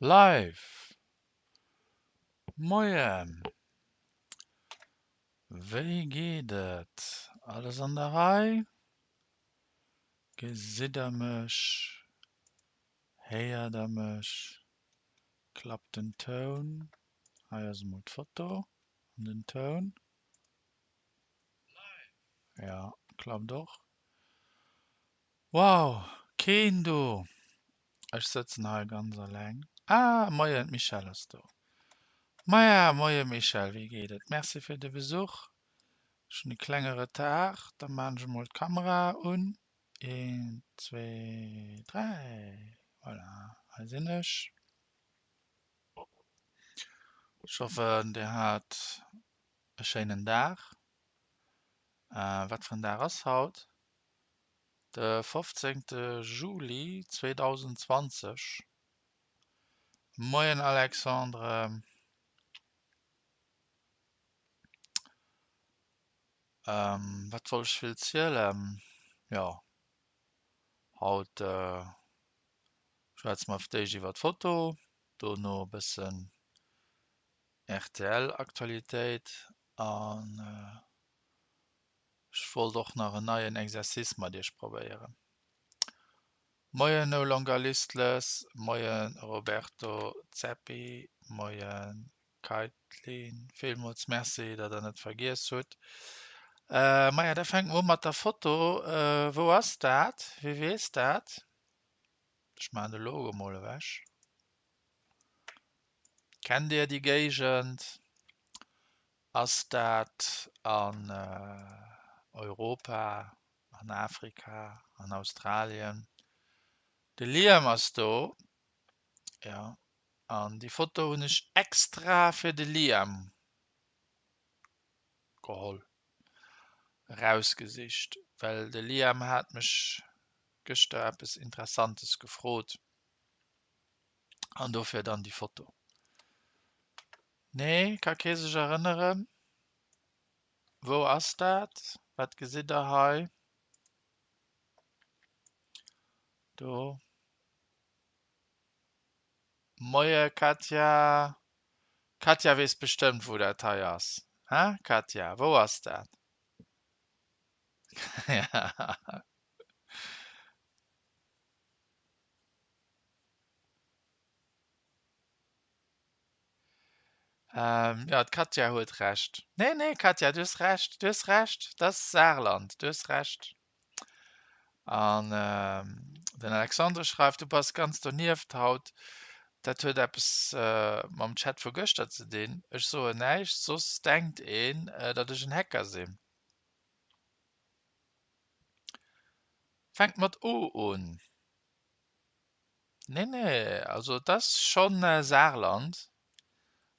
Live! Moien! Wéi geet et? Alles an der Rei? Gesitt der mech? Héiert der mech? Klappt den Toun? Hei ass emol d'Foto an den Toun. Jo, klappt och. Wow, keen do! Ech sëtzen hei ganz alleng. Ah, moien, d'Michèle ass do. Maja, moie Michèle, wéi geet et? Merci fir de Besuch. Ech hunn e klenge Retard, da maan ech emol d'Kamera un. Eent, zwee, dräi, voilà, hei sinn ech. Ech hoffen, dir hat e schéinen Dag. Wat fir en Dag ass haut? De 15 Juli 2020. Moien Alexandre. Wat wollt ech vill zielen? Jo, haut schwätze mer fir d'éischt iwwer d'Foto, dono e bëssen RTL-Aktualitéit an Ech wollt och nach en neien Exercice mat iech probéieren. Moien No Longer Listless, moien Roberto Zeppi, moien Kaitlyn, villmools Merci datt der net vergiess hutt. Maja da fänke mer u mat der Foto. Wou ass dat? Wie weess dat? Ech maachen de Logo mol ewech. Kennt dir déi Géigend? Ass dat an Europa, an Afrika, an Australien? De Liam ass do, jo. An déi Foto hunn ech extra fir de Liam geholl, erausgesicht, well de Liam hat mech gëschter eppes Interessantes gefrot an dofir dann déi Foto. Nee, ka kee sech erënneren? Wou ass dat? Wat gesitt der hei? Do. Moie Katja. D'Katja weess bestëmmt wou dat hei ass. He Katja, wou ass dat? Ähm, ja, d'Katja huet Recht. Nee, nee, Katja, du hues Recht, du hues Recht, dat ass Saarland, du hues Recht. An ähm, den Alexandre schreift, du bass ganz donieft haut. Dat huet eppes äh, mam Chat vu gëschter ze dinn. Ech soen näischt, soss denkt een, äh, datt ech en Hacker sinn. Fänkt mat O un. Nee, nee, also et ass schonn Saarland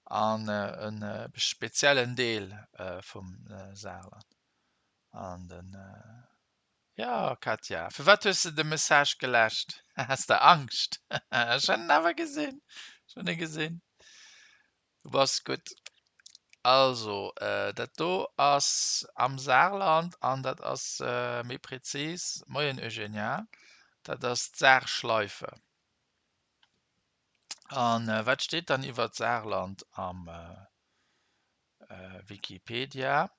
an e speziellen Deel vum Saarland. An den, jo Katja, firwat hues de de Message geläscht? Has de Angscht? Ech hunn en awer gesinn, ech hunn e gesinn. Du bass gutt. Also, dat do ass am Saarland an dat ass méi prezis, Moien Eugenia, dat ass d'Saarschleife. An wat steet dann iwwer d'Saarland am Wikipedia?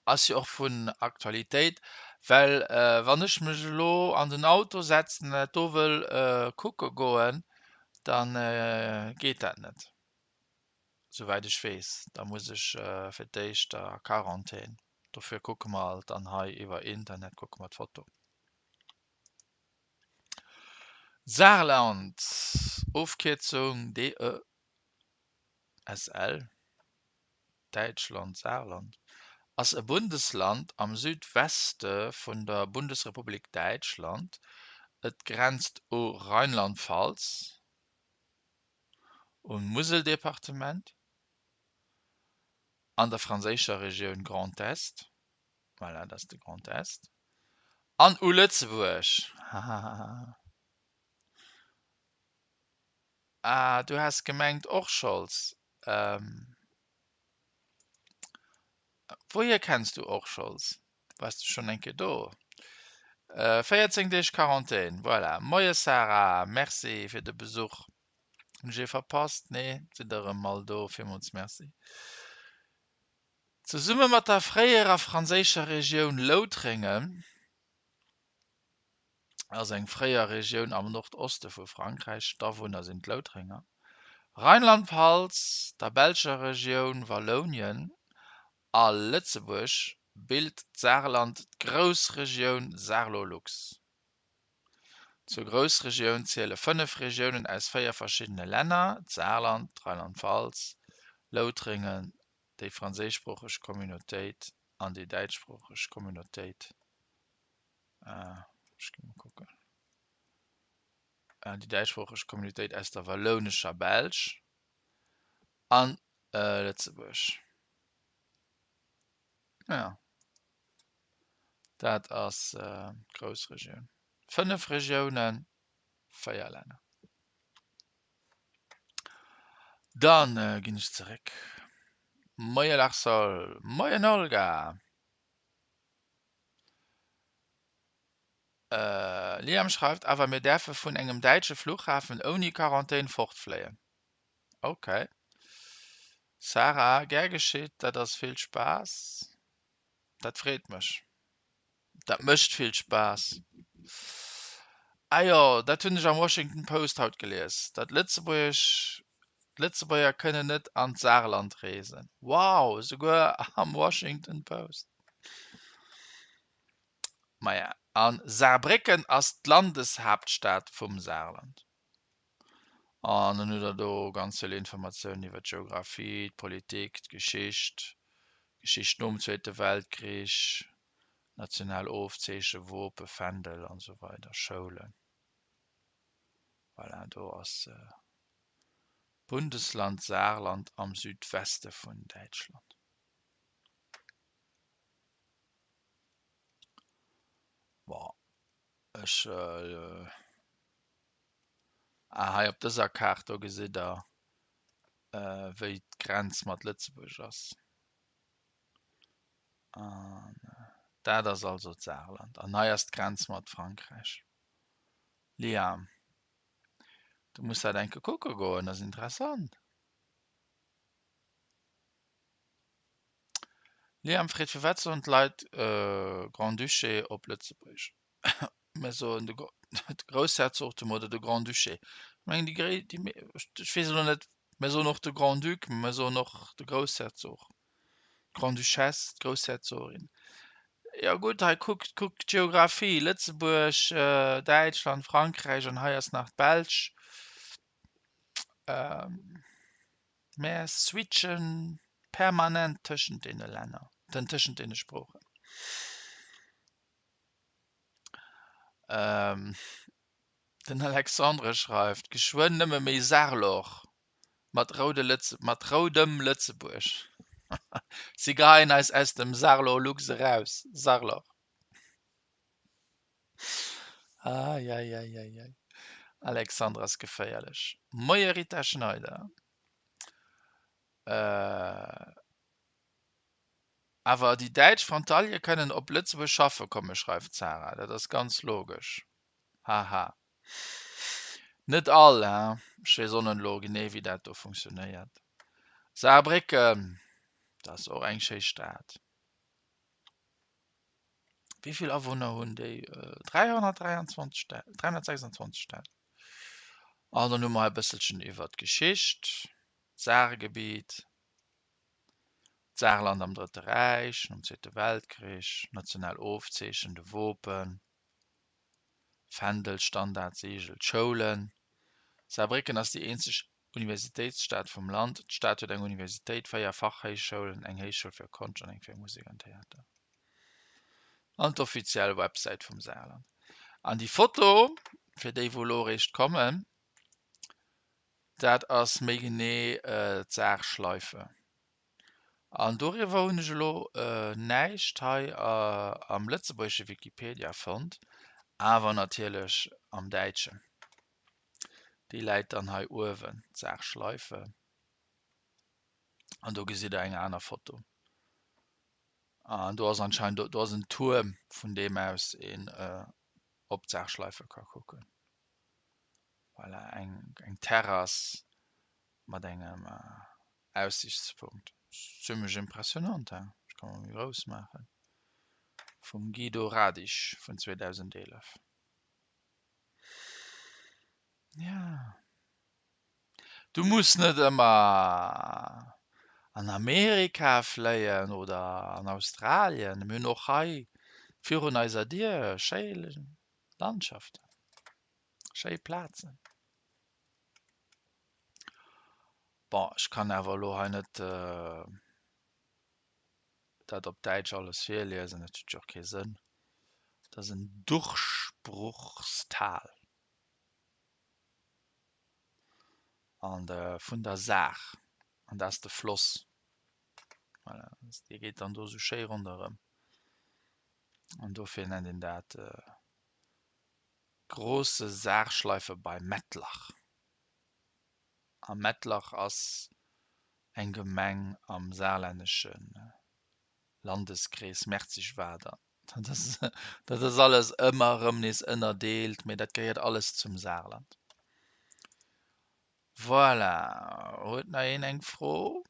Ass jo och vun Aktualitéit, well wann ech mech elo an den Auto setzen an dat do wëll kucke goen, da geet dat net. Souwäit ech weess. Da muss ech fir d'éischt a Quarantän. Dofir kucke mer alt dann hei iwwer Internet kucke mer d'Foto. Saarland, Ofkierzung DE SL, Däitschland, Saarland, ass e Bundesland am Südweste vun der Bundesrepublik Däitschland. Et grenzt u Rheinland-Pfalz, um Museldepartement, an der franséischer Regioun Grand Est, voilà, dat ass de Grand Est, an u Lëtzebuerg. Hahaha. Ah, du has gemengt Orscholz. Ähm, wouhier kenns du Orscholz? Wars du schonn eng Kéier do? 14 Deeg Quarantän, voilà. Moie Sarah, Merci fir de Besuch. Hunn ech ee verpasst? Nee, sidd der erëm all do. Villmools Merci. Zesumme mat der fréierer franséischer Regioun Loutrengen ass eng fréier Regioun am Nordoste vu Frankräich, d'Awunner sinn d'Loutrenger, Rheinland-Pfalz, der belscher Regioun Wallounien a Lëtzebuerg bilt d'Saarland d'Groussregioun Saarlorlux. Zur Groussregioun ziele 5 Regiounen aus 4 verschiddene Länner, d'Saarland, d'Rheinland-Pfalz, Loutrengen, déi franséischsproocheg Communautéit an déi däitschsproocheg Communautéit. Ech gi mol kucken. Déi däitschsproocheg Communautéit aus der wallounescher Belsch an Lëtzebuerg. Ja. Dat ass d'Groussregioun. 5 Regiounen, 4 Länner. Dann ginn ech zeréck. Moie Larsol, moien Olga. Liam schreift, Awer mir däerfe vun engem däitsche Fluchhafen ouni Quarantän fortfléien. Ok. Sarah, gär geschitt, dat ass vill Spaass. Dat freet mech. Dat mécht vill Spaass. Ah jo, dat hunn ech am Washington Post haut gelies, dat Lëtzebuerg, d'Lëtzebuerger kënnen net an d'Saarland reesen. Wow, esouguer am Washington Post. Maja, a Saarbrécken ass d'Landeshaaptstad vum Saarland. An dann hutt der do ganz vill Informatiounen iwwer d'Geographie, d'Politik, d'Geschicht, d'Geschicht nom Zweete Weltkrich, national Ofzeechen, Wope, Fändel an esou weider, Schoulen. Voilà, do ass d'Bundesland Saarland am Südweste vun Däitschland. Bon, ech. Ah, hei op dëser Kaart do gesitt der wéi d'Grenz mat Lëtzebuerg ass. An dat ass also d'Saarland. An hei ass d'Grenz mat Frankräich. Liam, du muss dat enke kucke goen, ass interessant. Liam freet, Firwat soen d'Leit Grand-Duché op Lëtzebuergesch? Mir soen de Groussherzogtum oder de Grand-Duché. Ech mengen déi, déi, ech weess elo net, mir soen och de Grand-Duc, mä mir soen och de Groussherzog, d'Grande-Duchesse, d'Groussherzogin. Jo gutt, hei kuckt, kuckt d'Geographie, Lëtzebuerg, Däitschland, Frankräich an hei ass nach d'Belsch. Mär switche permanent tëschent deene Länner, tëschent deene Sproochen. Den Alexandre schreift, Geschwënn nëmme méi Saarloch mat roude Lëtze mat roudem Lëtzebuerg. Si geheien eis aus dem Saarlorlux eraus. Saarloch. Eieieiei. Alexandre ass geféierlech. Moie Rita Schneider. Awer déi däitsch Frontaliere kënnen op Lëtzebuerg schaffe kommen, schreift d'Sarah. Dat ass ganz logesch. Haha. Net all, hein. Ech weess och net elo genee, wéi dat do funktionéiert. Saarbrécken, dat ass och eng schéi Stad. Wéi vill Awunner hunn déi? 323, 326.000. An dann hu mer hei e bësselchen iwwer d'Geschicht, d'Saargebiet. D'Saarland am Drëtte Räich, nom Zweete Weltkrich, national Ofzeechen, de Wopen, Fändel, Standard, Seegel, d'Schoulen. Saarbrécken ass déi eenzeg Universitéitsstad vum Land. D'Stad huet eng Universitéit, 4 Fachhéichschoulen, eng Héichschoul fir Konscht an eng fir Musek an Theater. An d'offiziell Websäit vum Saarland. An déi Foto, fir déi wou elo eréischt kommen, Dat ass méi genee d'Saarschleife. An doriwwer hunn ech elo näischt hei am lëtzebuergesche Wikipedia fonnt, awer natierlech am däitschen. Déi läit dann hei uewen, d'Saarschleife. An do gesitt der eng aner Foto. An do ass anscheinend, do ass en Tuerm, vun deem aus een op d'Saarschleife ka kucken. Voilà, eng, eng Terrass. Mat engem Aussichtspunkt. Zimmlech impressionant, he? Ech ka mol méi grouss maachen. Vum Guido Radisch vun 2011. Ja. Du muss net ëmmer an Amerika fléien oder an Australien. Mir hunn och hei virun eiser Dier schéi Landschaften, schéi Plazen. Bon, ech kann awer elo hei net dat op Däitsch alles virliesen, dat huet jo och kee Sënn. Dat ass en Durchbruchstal an vun der Saar, an dat ass de Floss. Voilà, dee geet dann do esou schéi ronderëm an dofir nennt een dat Große Saarschleife bei Mettlach. A Mettlach ass eng Gemeng am saarlännesche Landeskrees Merzig-Wadern. Dat ass dat ass alles ëmmer erëm nees ënnerdeelt, mee dat gehéiert alles zum Saarland. Voilà, huet nach een eng Fro?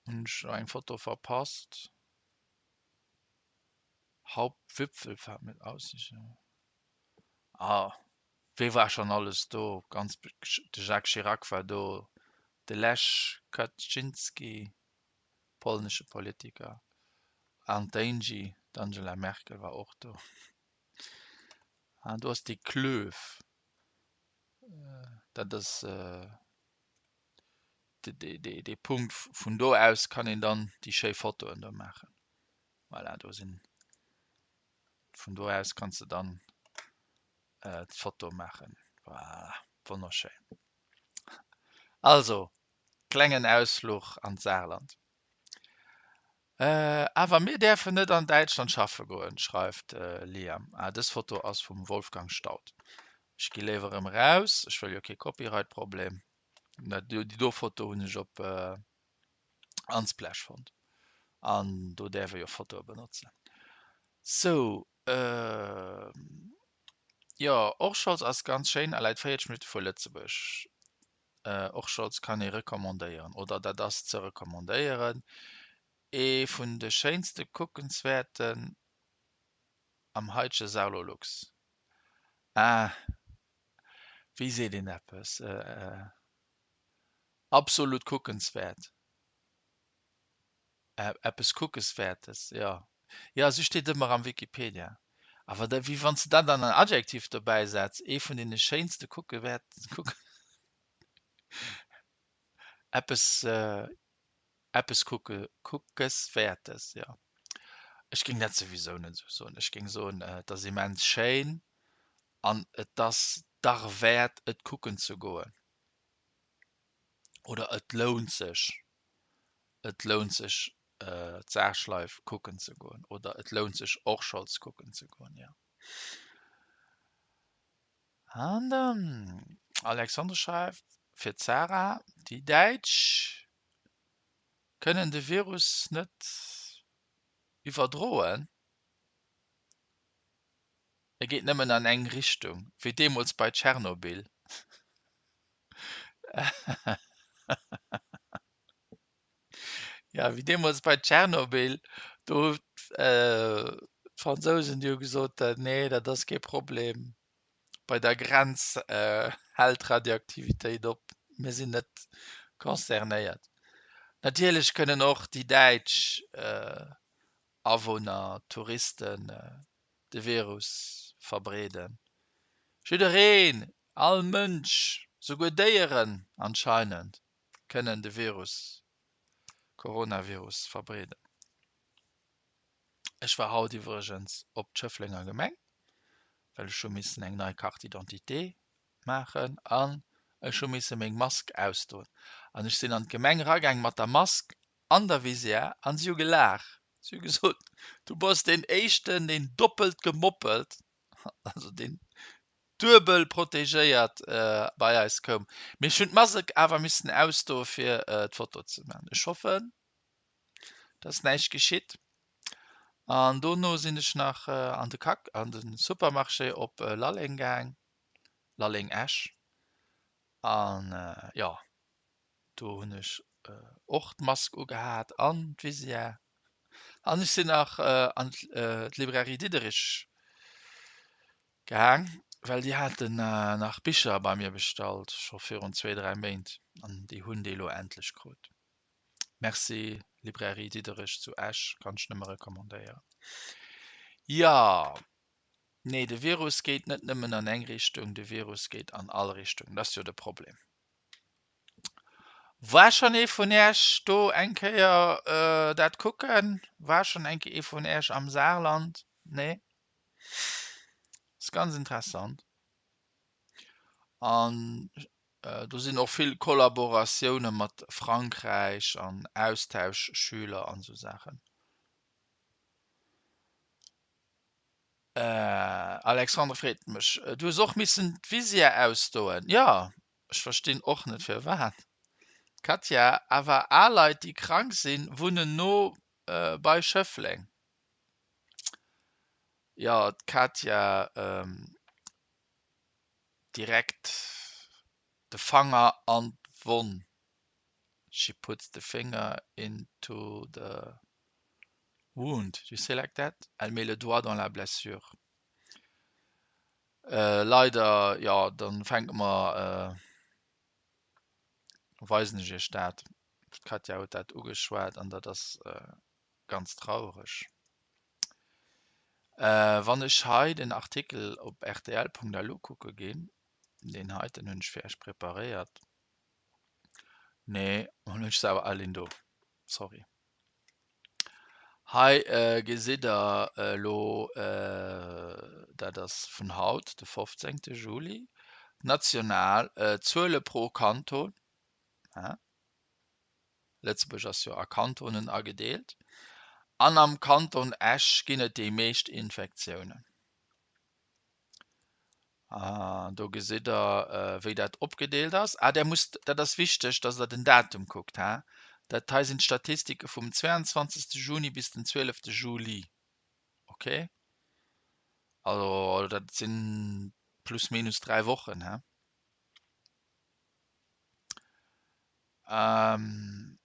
Hunn ech nach eng Foto verpasst? Hauptwipfelfahrt mit Aussicht. Ah, wee war schonn alles do? Ganz de Jacques Chirac war do, de Lech Kaczynski, polnesche Politiker, an d'Angie, d'Angela Merkel war och do. Ah, do ass déi Klöf, dat ass dee Punkt, vun do aus kann een dann déi schéi Fotoen do maachen. Voilà, do sinn Vun do aus kanns de dann d'Foto maachen. Voilà, wonnerschéin. Also, klengen Ausfluch an d'Saarland. Awer mir däerfen net an Däitschland schaffe goen, schreift Liam. Ah, dës Foto ass vum Wolfgang Staud. Ech gi léiwer erëm eraus, ech wëll jo kee Copyright-Problem. Déi do Foto hunn ech op Unsplash fonnt an do däerf e jo Fotoe benotzen. Sou, jo Orscholz ass ganz schéin a läit 40 Minutte vu Lëtzebuerg. Orscholz kann ee recommandéieren oder dat ass ze recommandéieren. Ee vun de schéinste kuckenswäerten am haitege Saarlorlux. Ah, wéi seet een eppes? Absolut kuckenswäert. Eppes Kuckeswäertes, jo. Jo, esou steet ëmmer am Wikipedia. Awer da, wéi wann s de dann dann en Adjektiv dobäi setz, ee vun deene schéinste kuckewäert, kuck, eppes, eppes kucke, Kuckeswäertes, jo. Ech géing dat souwisou net esou soen. Ech géing soen, et ass immens schéin an et ass derwäert, et kucken ze goen. Oder et lount sech, et lount sech d'Saarschleif kucken ze goen oder et lount sech Orscholz kucken ze goen, jo. An dann Alexandre schreift fir d'Sarah, déi Däitsch kënnen de Virus net iwwerdroen, e geet nëmmen an eng Richtung, wéi deemools bei Tschernobyl. Ja, wéi deemools bei Tschernobyl, do hu d'Fransousen, déi hu gesot, nee, dat ass kee Problem, bei der Grenz hält d'Radioaktivitéit op, mir sinn net concernéiert. Natierlech kënnen och déi däitsch Awunner, Touristen de Virus verbreeden. Jiddereen, all Mënsch, souguer Déieren anscheinend, kënnen de Virus, Coronavirus, verbreeden. Ech war haut iwwregens op d'Schëfflenger Gemeng, well ech hu missen eng nei Carte d'identité maachen an ech hu misse meng Mask ausdoen. An ech sinn an d'Gemeng eragaang mat der Mask an der Visière an si hu gelaach. Si hu gesot, du bass deen éischten, deen doppelt gemoppelt, also deen duebel protegéiert bei eis koum. Mee ech hunn d'Mask awer missen ausdoe fir d'Foto ze maachen. Ech hoffen, dass näischt geschitt. An dono sinn ech nach an de Kak, an de Supermarché op Lalleng gaang. Lalleng-Esch. An jo, do hunn ech och d'Mask ugehat an d'Visière. An ech sinn nach an d'Librairie Diderich gaang, well déi haten nach Bicher bei mir bestallt, scho virun zwee, dräi Méint, an déi hunn déi elo endlech krut. Merci Librairie Diderich zu Esch, kann ech nëmme recommandéieren. Jo. Nee, de Virus geet net nëmmen an eng Richtung, de Virus geet an all Richtung. Dat ass jo de Problem. War schonn ee vun Äech do eng Kéier dat kucken? War schonn eng Kéier ee vun Äech am Saarland? Nee? Ass ganz interessant. An do sinn och vill Kollaboratioune mat Frankräich an Austauschschüler an esou Saachen. Alexandre freet mech, Du hues och missen d'Visière ausdoen? Jo, ech verstinn och net firwat. Katja, Awer al Leit déi krank sinn, wunnen no bei Schëffleng. Jo, d'Katja direkt de Fanger an d'Wonn, she puts the finger into the wound, do you say like that? Elle met le doigt dans la blessure. Leider, jo, dann fänke mer, weisen ech iech dat. D'Katja huet dat ugeschwat an dat ass ganz traureg. Wann ech hei den Artikel op rtl.lu kucke ginn, deen heiten hunn ech fir iech preparéiert, nee, hunn ech se awer all een do, sorry. Hei gesitt der elo, dat ass vun haut, de 15 Juli, national Zuele pro Kanton. Lëtzebuerg ass jo a Kantonen agedeelt. An am Kanton Esch ginn et déi meescht Infektiounen. Ah, do gesitt der, wéi dat opgedeelt ass. Ah, där musst, dat ass wichteg, dass der den Datum kuckt, hä? Dat hei sinn d'Statistike vum 22. Juni bis den 12. Juli. Okay? Also, dat si plus minus dräi Wochen, hä? Ähm,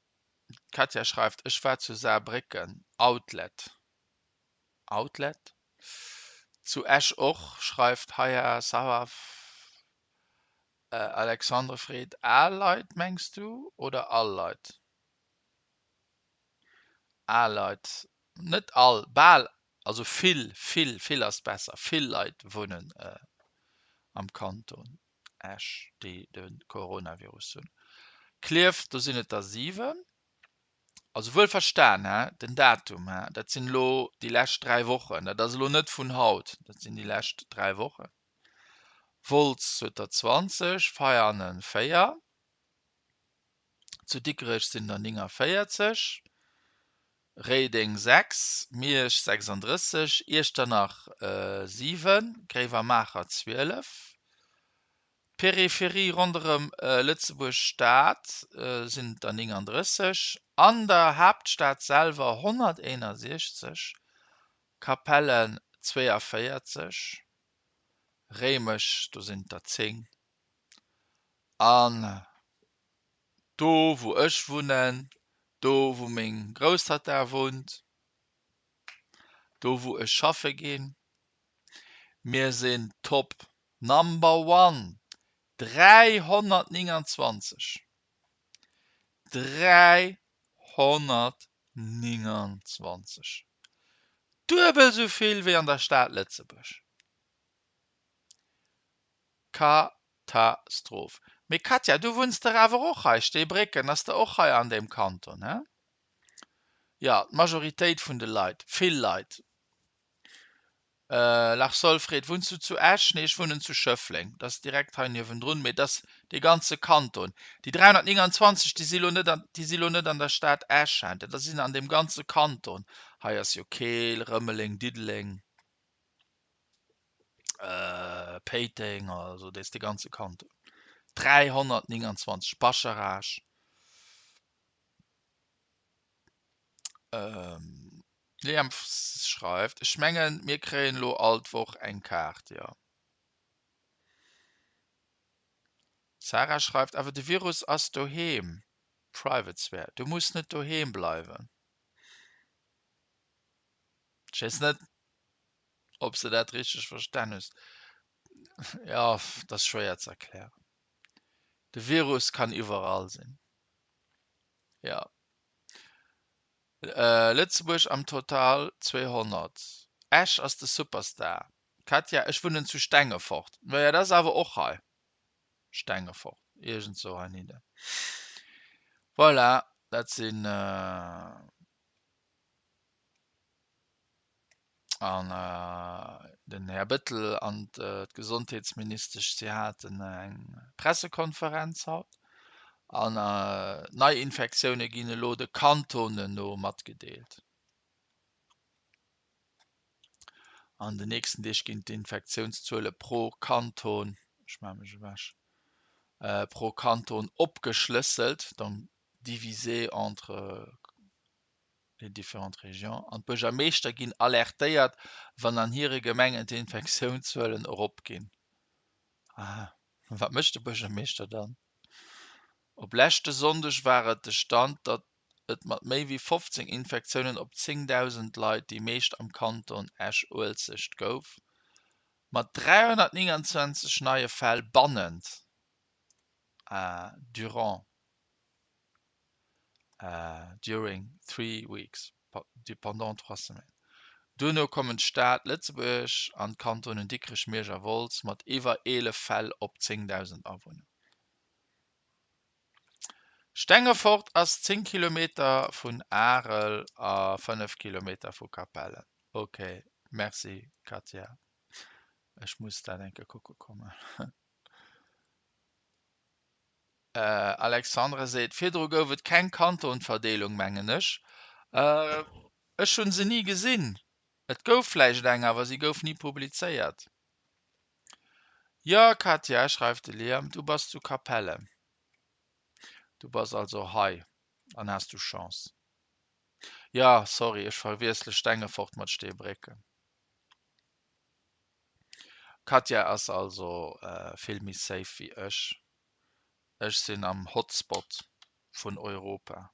d'Katja schreift, Ech war zu Saarbrécken, Outlet. Outlet? Zu Esch och, schreift Haya Sawaf. Alexandre freet, Al Leit mengs du oder all Leit? Al Leit, net all, bal, also vill, vill, vill ass besser, vill Leit wunnen am Kanton Esch, déi de Coronavirus hunn. Klierf, do sinn et der 7. Also wuel verstan, hä, den Datum, hä, dat sinn elo déi lescht 3 Wochen, dat ass elo net vun haut, dat sinn déi lescht 3 Wochen. Wolz huet der 20, Veianen 4, zu Dikrech sinn der 49, Réideng 6, Miersch 36, Iechternach 7, Gréiwemaacher 12. D'Peripherie ronderëm Lëtzebuerg Stad sinn et der 39, an der Haaptstad selwer 161, Capellen 42, Réimech do sinn et der 10 an do wou ech wunnen, do wou meng Grousstatta wunnt, do wou ech schaffe ginn, mir sinn top Number one, 329. 329! Duebel esou vill wéi an der Stad Lëtzebuerg. Katastroph. Mee Katja, du wunns dach awer och hei, Steebrécken ass der och hei an deem Kanton, he? Jo, d'Majoritéit vun de Leit, vill Leit. Lars Solfred, Wunns du zu Esch? Nee, ech wunnen zu Schëffleng. Dat ass direkt hei niewendrun, mee dat ass dee ganze Kanton. Déi 329, déi si lo net an, déi si lo net an der Stad Esch, hein, dat sinn an deem ganze Kanton. Hei ass jo Keel, Rëmeleng, Diddeleng, Péiteng, also dat ass dee ganze Kanton. 329, Bascharage. Liam schreift, Ech mengen, mir kréien elo all d'Woch eng Kaart, jo. D'Sarah schreift, Awer de Virus ass doheem. Private Sphere, Du muss net doheem bleiwen. Ech weess net, ob s de dat richteg verstan hues. Jo, dat ass schwéier ze erklären. De Virus kann iwwerall sinn. Jo. Lëtzebuerg am Total 200. Esch ass de Superstar. Katja, Ech wunnen zu Stengefort. Maja, dat ass awer och hei. Stengefort, iergendzou heinidder. Voilà, dat sinn. An den Här Bettel an d'Gesondheetsministesch, si haten eng Pressekonferenz haut. An d'Neiinfektioune ginn elo de Kantonen no matgedeelt. An den nächsten Deeg ginn d'Infektiounszuele pro Kanton, ech maache mech ewech, pro Kanton opgeschlësselt, donc divisé entre les différentes régions, an d'Buergermeeschter ginn alertéiert, wann an hire Gemengen d'Infektiounszuelen eropginn. Aha, wat mécht de Buergermeeschter dann? Op leschte Sonndeg war et de Stand, datt et mat méi wéi 15 Infektiounen op 10.000 Leit déi meescht am Kanton Esch-Uelzecht gouf, mat 329 neie Fäll bannent, durant, during three weeks, pendant trois semaines. Duerno kommen d'Stad Lëtzebuerg an d'Kantonen Dikrech, Miersch a Wolz mat iwwer 11 Fäll op 10.000 Awunner. Stengefort ass 10 Kilometer vun Arel a 5 Kilometer vu Capellen. Ok, merci Katja, ech muss dat eng Kéier kucke kommen. Alexandra seet, virdru gouf et keng Kantonverdeelung, mengen ech. Ech hunn se ni gesinn. Et gouf vläicht eng, awer si gouf ni publizéiert. Jo Katja, schreift de Liam, du bass zu Capellen. Du bass also hei, dann has du Chance. Jo, sorry, ech verwiessle Stengefort mat Steebrécken. Katja ass also vill méi safe wéi ech. Ech sinn am Hotspot vun Europa.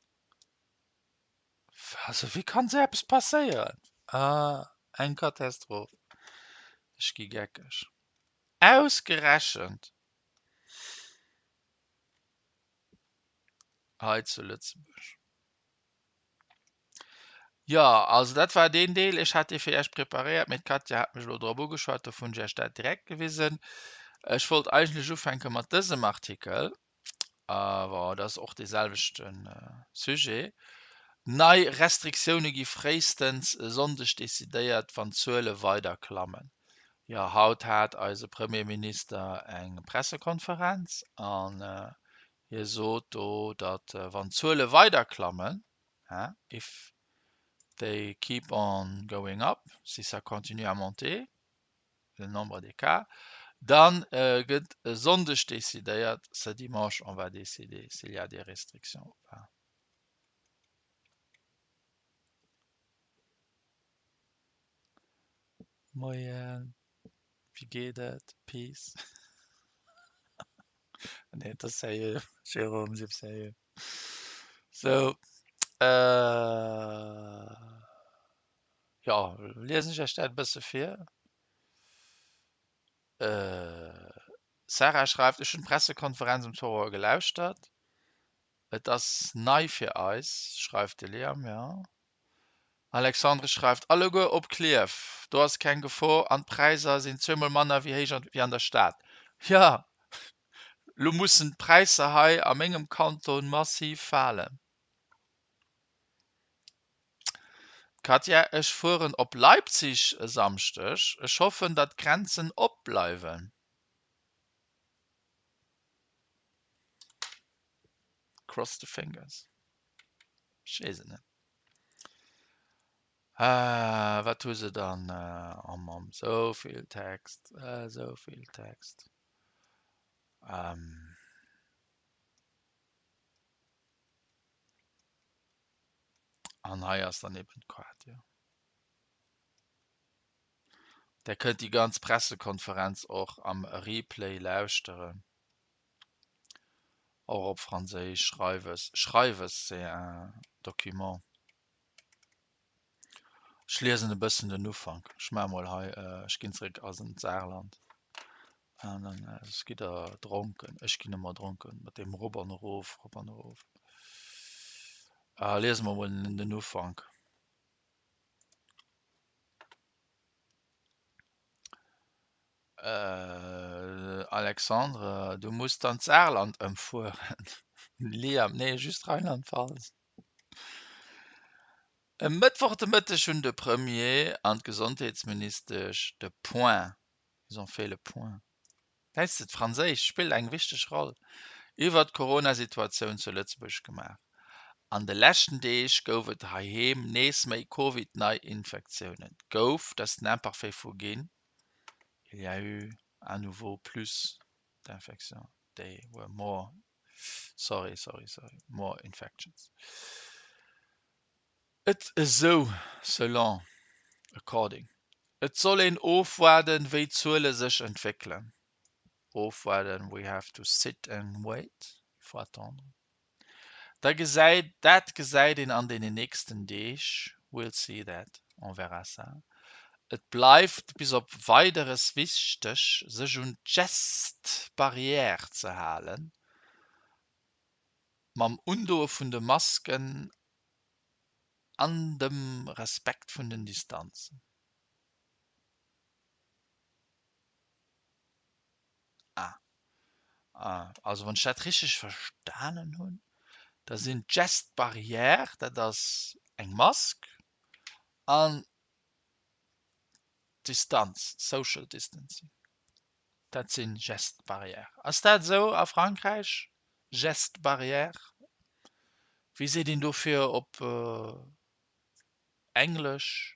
Also wéi kann sou eppes passéieren? Ah, eng Katastroph. Ech gi geckeg. Ausgerechent hei zu Lëtzebuerg. Jo, also dat war deen Deel. Ech hat dee fir Iech preparéiert, mee d'Katja hat mech elo drop ugeschwat, dofir hunn ech Iech dat direkt gewisen. Ech wollt eigentlech ufänke mat dësem Artikel. Awer dat ass och dee selwechte Sujet. Nei Restriktioune gi fréistens e Sonndeg decidéiert, wann d'Zuele weider klammen. Jo, haut hat eise Premierminister eng Pressekonferenz an hie sot do, datt wann d'Zuele weider klammen, if they keep on going up, si ça continue à monter, le nombre des cas, dann gëtt e Sonndeg decidéiert, ce dimanche on va décider s'il y a des restrictions ou pas. Moien, wéi geet et? Peace. Nee, et ass sérieux, Jérôme, sief sérieux. Sou, Jo, liesen ech iech dat e bësse vir. Sarah schreift, Ech hunn d'Pressekonferenz um zwou Auer gelauschtert. Et ass nei fir eis, schreift de Liam, jo. Alexandre schreift, Alleguer op Klierf, do ass keng Gefor an d'Präisser sinn zweemol manner wéi héich wéi an der Stad. Jo, lo mussen d'Präisser hei a mengem Kanton massiv falen. Katja, Ech fueren op Leipzig e Samschdeg. Ech hoffen datt d'Grenzen op bleiwen. Cross the fingers. Ech weess et net. Wat hu se dann? Oh Mamm, sou vill Text, sou vill Text. An hei ass dann eben d'Katja. Der kënnt déi ganz Pressekonferenz och am Replay lauschteren. Och op Franséisch, Schreiwes, Schreiwes, c'est un document. Ech liesen e bëssen den Ufank. Ech maache mol hei, ech ginn zeréck a d'Saarland. An dann ech gi der dronken, ech ginn ëmmer dronken mat deem rop an erof, rop an erof. Liese mer mol den Ufank. Alexandre, du muss dann d'Saarland ëmfueren. Liam, Nee, just Rheinland-Pfalz. E Mëttwoch de Mëtteg hunn de Premier an d'Gesondheetsministesch de Point, ils ont fait le point, Gesäis de, d'Franséisch spillt eng wichteg Roll, iwwert d'Corona-Situatioun zu Lëtzebuerg gemaach. An de leschten Deeg gouf et heiheem nees méi Covid-Neiinfektiounen. Gouf, dat ass den Imparfait vu ginn, il y a eu à nouveau plus d'infections, they were more, sorry, sorry, sorry, more infections. Et esou, selon, according. Et soll een ofwaarden, wéi d'Zuele sech entwéckelen. Ofwaarden, we have to sit and wait, il faut attendre. Da gesäit, dat gesäit een an deenen nächsten Deeg, we'll see that, on verra ça. Et bleift bis op Weideres wichteg, sech un d'Gestes barrières ze halen, mam Undoe vun de Masken an dem Respekt vun den Distanzen. Ah. Ah, also wann ech dat richteg verstanen hunn, da sinn d'Gestes barrières, dat ass eng Mask an d'Distanz, Social Distancing, dat sinn Gestes barrières. Ass dat esou a Frankräich, Gestes barrières? Wéi seet een dofir op Englesch,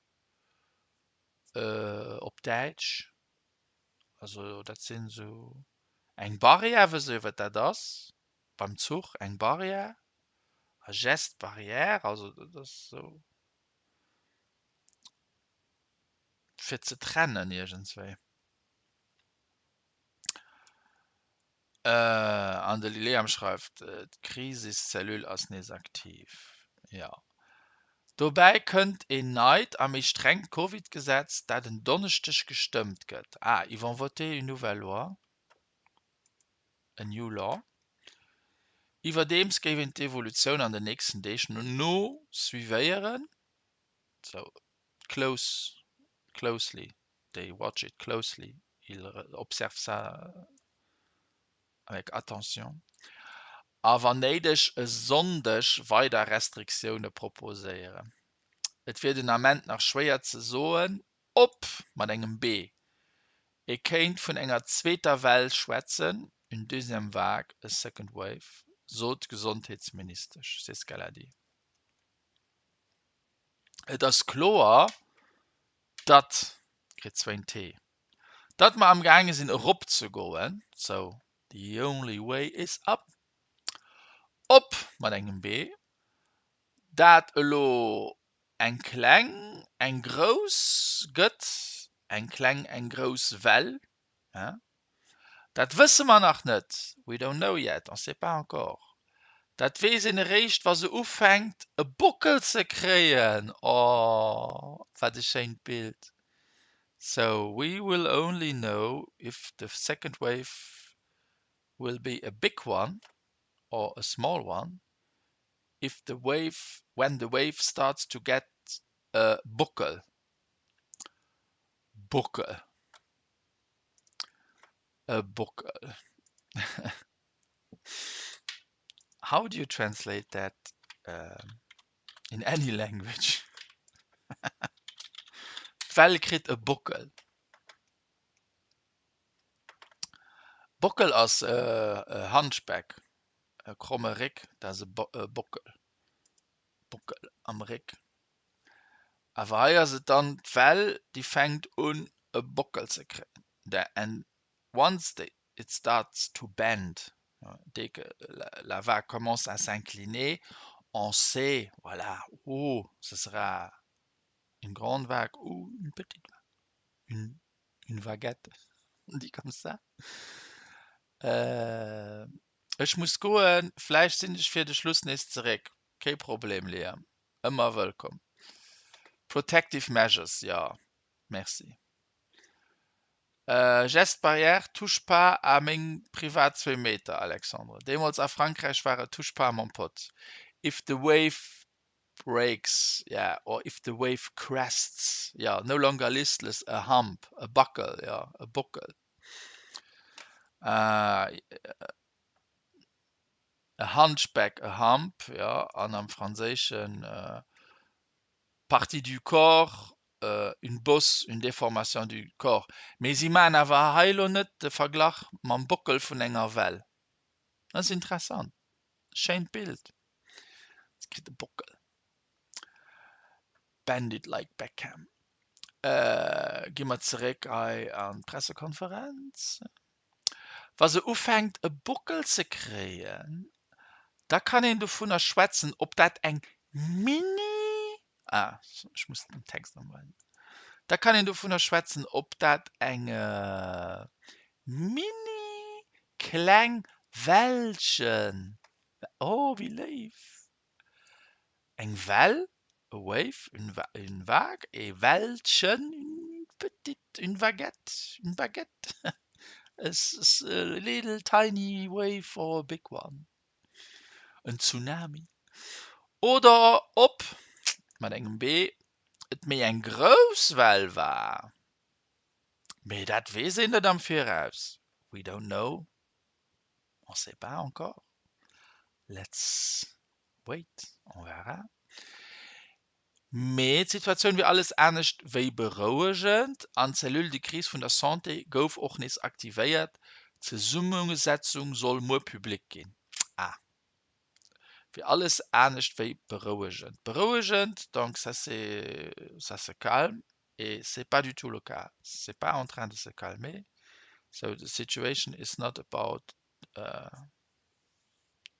op Däitsch? Also dat sinn esou eng Barrière, wësst Dir wat dat ass? Beim Zuch eng Barrière, a Geste barrière, also dat ass esou fir ze trennen iergendswéi. An de Liam schreift, d'Krisiscellule ass nees aktiv. Jo. Dobäi kënnt een neit a méi strengt Covid-Gesetz, dat en Donneschdeg gestëmmt gëtt. Ah, ils vont voter une nouvelle loi, a new law. Iwwerdeems géif een d'Evolutioun an den nächsten Deeg no suivéieren, so close, closely, they watch it closely, ils observent ça avec attention, a wann néideg e Sonndeg weider Restriktioune proposéieren. Et wier den Ament nach schwéier ze soen, ob, mat engem B, ee kéint vun enger zweeter Well schwätzen, une deuxième vague, a second wave, sot d'Gesondheetsministesch, c'est ce qu'elle a dit. Et ass kloer, datt, kritt zwéin T, Datt mer am gaange sinn erop ze goen, so the only way is up, op mat engem B, dat elo eng kleng, eng grouss gëtt, eng kleng, eng grouss Well, hein, dat wësse mer nach net, we don't know yet, on sait pas encore, dat weess een eréischt wa se ufänkt e Bockel ze kréien, oh wat e schéint Bild. So we will only know if the second wave will be a big one or a small one if the wave when the wave starts to get a Buckel. Buckel. A Buckel. How do you translate that um, in any language? D'Well kritt e Bockel. Bockel ass e Hunchback, e kromme Réck, dat ass e Bockel. Bockel am Réck. Awer hei ass et dann d'Well, déi fänkt un e Bockel ze kréien. And once the it starts to bend, dès que la vague commence à s'incliner, on sait, voilà, oh, ce sera une grande vague ou une petite vague, une, une vaguette, on dit comme ça. Ech muss goen, vläicht sinn ech fir de Schluss nees zeréck. Kee Problem, Liam. Ëmmer wëllkomm. Protective measures, jo. Merci. Geste barrière, touche pas à meng privat zwéi Meter, Alexandre. Deemools a Frankräich war et touche pas à mon pot. If the wave breaks, yeah, or if the wave crests, jo, no longer listless, a hump, e Backel, jo, e Bockel. E Hunchback, a hump, jo, an am Franséischen partie du corps, une bosse, une déformation du corps. Mee si maachen awer hei elo net de Verglach mam Bockel vun enger Well. Dat ass interessant. Schéint Bild. Se kritt e Bockel. Bend it like Beckham. Gi mer zeréck hei an d'Pressekonferenz. Wa se ufänkt e Bockel ze kréien, da kann een dovunner schwätzen, ob dat eng Mini, ah, ech muss den Text ëmweisen, da kann een dovunner schwätzen, ob dat eng mini kleng Wellchen, oh wéi léif, Eng Well, a wave, une vague, e Wellchen, une petite, une vaguette, une baguette, a little tiny wave or a big one, en Tsunami. Oder ob, mat engem B, et méi eng grouss Well war. Mee dat weess een net am Viraus, we don't know. On sait pas encore. Let's wait, on verra. Mee d'Situatioun wier alles anescht wéi berouegend an d'Cellule de crise vun der Santé gouf och nees aktivéiert. D'Zesummesetzung soll muer public ginn. Ah, wier alles anescht wéi berouegend. Berouegend, donc ça c'est, ça se calme et c'est pas du tout le cas. C'est pas en train de se calmer. So the situation is not about uh,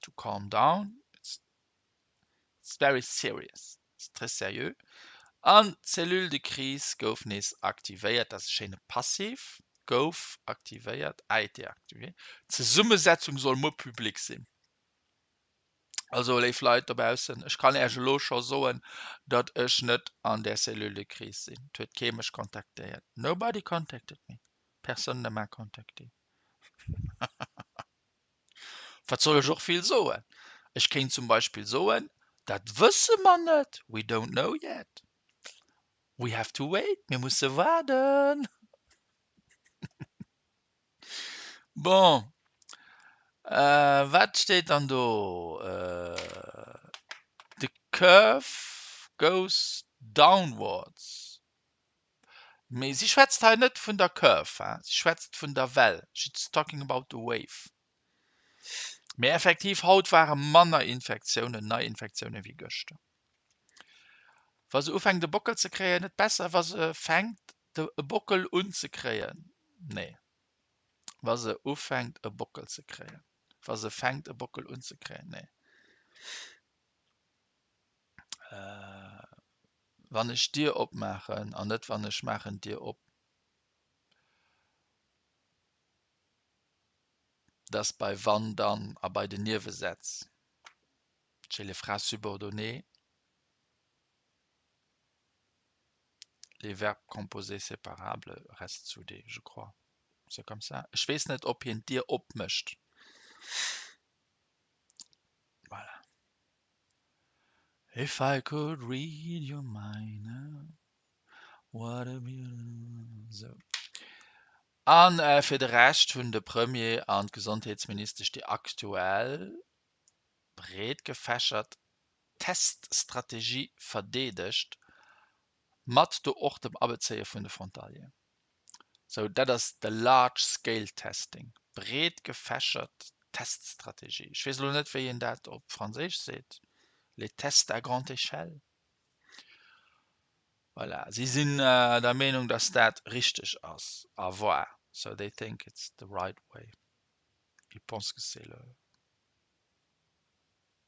to calm down. It's, it's very serious. It's très sérieux. An d'Cellule de crise gouf nees aktivéiert. Dat ass e schéine Passiv. Gouf aktivéiert, a été activée. D'Zesummesetzung soll muer public sinn. Also léif Leit dobaussen, ech kann Äech elo scho soen, datt ech net an där Cellule de crise sinn. Et huet kee mech kontaktéiert. Nobody contacted me. Personne ne m'a contacté. Wat soll ech och vill soen? Ech kéint zum Beispill soen, dat wësse mer net, we don't know yet. We have to wait, mir musse waarden. Bon, wat steet dann do? The curve goes downwards. Mee si schwätzt hei net vun der Curve, hein, si schwätzt vun der Well, she's talking about the wave. Mee effektiv, haut ware manner Infektiounen, Neiinfektiounen wéi gëschter. Wa se ufänkt e Bockel ze kréien, net besser wa se fänkt e Bockel un ze kréien? Nee. Wa se ufänkt e Bockel ze kréien. Wa se fänkt e Bockel un ze kréien. Nee. Wann ech d'Dier opmaachen an net wann ech maachen d'Dier op. Dass bei wann, dann a bei den Niewesätz chez les phrases subordonnées les verbes composés séparables restent soudés, je crois. C'est comme ça. Ech weess net, ob hien d'Dier opmécht. Voilà. If I could read your mind, what a beautiful. Sou. An fir de Rescht hunn de Premier an d'Gesondheetsministesch déi aktuell breet gefächert Teststrategie verdeedegt, mat do och dem Abezéie vun de Frontalieren. Sou, dat ass de large scale testing, breet gefächert Teststrategie. Ech weess elo net, wéi een dat op Franséisch seet, les tests à grande échelle. Voilà, si sinn der Meenung, datt dat richteg ass a war. So they think it's the right way. Ils pensent que c'est le.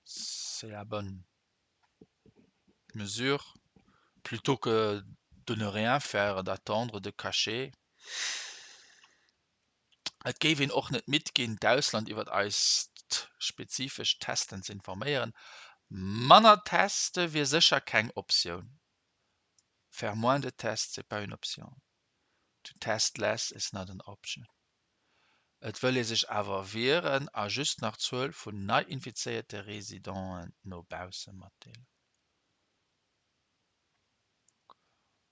C'est la bonne mesure plutôt que de ne rien faire, d'attendre, de cacher. Et géif een och net midd ginn, d'Ausland iwwer eist spezifescht Testen ze informéieren. Manner teste wier sécher keng Optioun. Faire moins de tests, c'est pas une option. To test less is not an option. Et wëll ee sech awer wieren a just nach d'Zuel vun nei infizéierte Residenten no bausse matdeelen.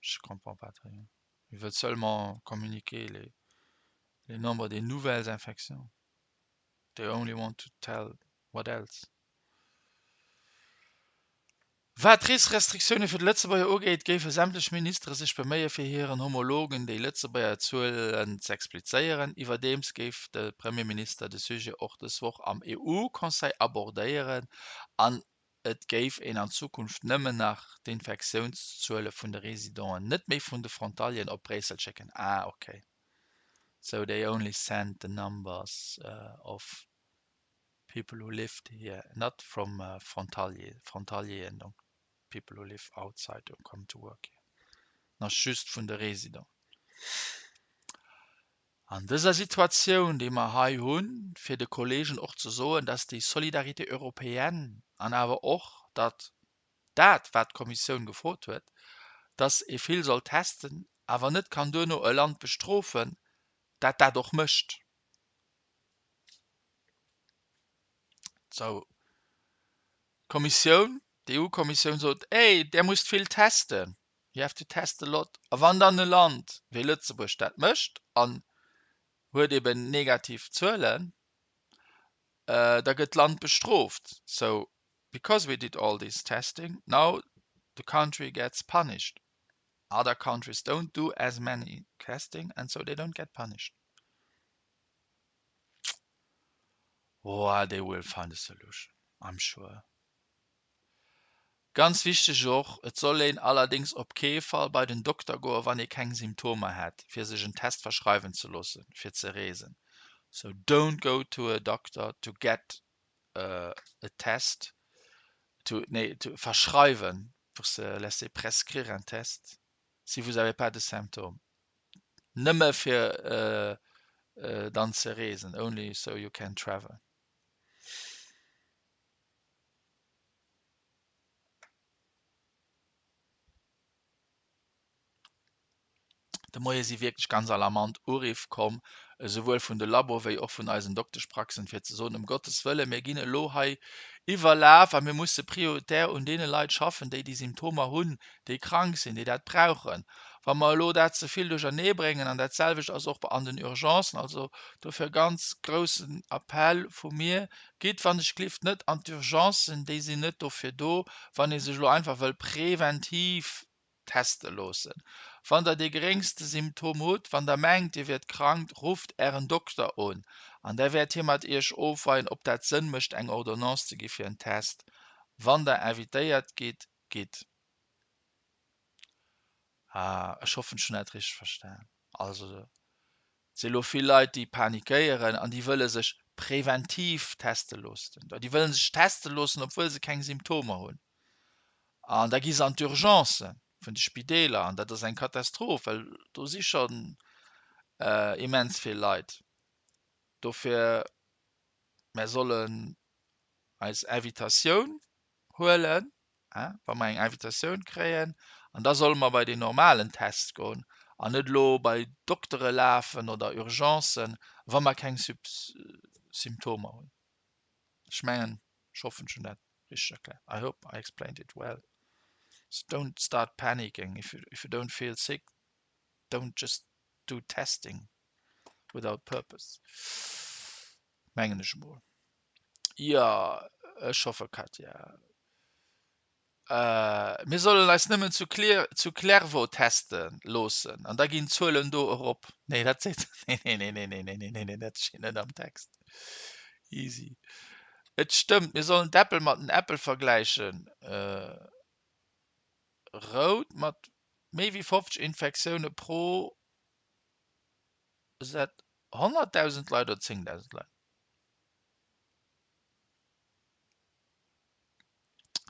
Je comprends pas très bien. Ils veulent seulement communiquer les, les nombres des nouvelles infections. They only want to tell what else. Wat d'Reesrestriktioune fir de Lëtzebuerger ugeet, géife sämtlech Ministere sech beméie fir hiren Homologen déi Lëtzebuerger Zuelen z'explizéieren. Iwwerdeems géif de Premierminister de Sujet och dës Woch am EU-Conseil abordéieren an Et géif een an Zukunft nëmmen nach d'Infektiounszuele vun de Residenten, net méi vun de Frontalieren op Bréissel schécken. Ah ok, so they only send the numbers of people who lived here, not from frontalier, frontalieren, donc people who live outside or come to work here, nach just vun de Residenten. An dëser Situatioun, déi mer hei hunn, fir de Kollegen och ze soen, dass déi Solidarité européenne an awer och datt dat, wat d'Kommissioun gefrot huet, dass ee vill soll testen, awer net kann duerno e Land bestrofen, dat dat och mécht. Sou, d'Kommissioun, d'EU-Kommissioun sot, Ey, där musst vill testen. You have to test a lot. A wann dann e Land wéi Lëtzebuerg dat mécht an huet eben negativ Zuelen, da gëtt d'Land bestrooft. So because we did all this testing, now the country gets punished. Other countries don't do as many testing and so they don't get punished. Oa, they will find a solution, I'm sure. Ganz wichteg och, Et soll een allerdéngs op kee Fall bei den Dokter goen, wann ee keng Symptomer hätt, fir sech en Test verschreiwen ze loossen, fir ze reesen. So don't go to a doctor to get a test, to, nee, to verschreiwen, pour se laisser prescrire un test, si vous avez pas de symptômes. Nëmme fir dann ze reesen, only so you can travel. De Moie si wierklech ganz alarmant Uriff komm, esouwuel vun de Labo wéi och vun eisen Dokteschpraxen, fir ze soen, Ëm Gottes Wëllen, mir ginn elo hei iwwerlaf a mir musse prioritär un deene Leit schaffen, déi déi Symptomer hunn, déi krank sinn, déi dat brauchen. Wa mer elo dat ze vill duerchernee bréngen, an dat selwecht ass och an den Urgencen, also dofir e ganz groussen Appell vu mir, Gitt wann ech glift net an d'Urgencen, déi sinn net dofir do, wann ee sech elo einfach wëll preventiv teste loossen. Wann der dee geréngste Symptom hutt, wann der mengt dir wiert krank, rufft ären Dokter un an da wäert hie mat iech ofweien ob dat Sënn mécht eng Ordonnance ze gi fir en Test. Wann der invitéiert gitt, gitt. Ah, ech hoffen ech hunn dat richteg verstan. Also et si elo vill Leit déi panikéieren an déi wëlle sech preventiv teste loossen. Déi wëlle sech teste loossen obwuel se keng Symptomer hunn. An da gi se an d'Urgencë vun de Spideeler an dat ass eng Katastroph, well do si schonn immens vill Leit. Dofir, mär sollen eis Invitatioun huelen, wa mer eng Invitatioun kréien, an da solle mer bei deen normalen Test goen an net elo bei Doktere lafen oder Urgencen, wa mer keng Symptomer hunn. Ech mengen, ech hoffen, ech hunn dat richteg erkläert. I hope I explained it well. So don't start panicking if you, if you don't feel sick, don't just do testing without purpose. Mengen ech emol. Jo, ech hoffe Katja. Mir sollen eis nëmmen zu zu Clervaux teste loossen an da ginn d'Zuelen do erop. Nee, dat seet nee, nee, nee, nee, nee, nee, nee, nee, nee, dat steet net am Text. Easy. Et stëmmt, mir sollen d'Äppel mat den Äppel vergläichen. Rout mat méi wéi 50 Infektioune pro 100.000 Leit oder 10.000 Leit?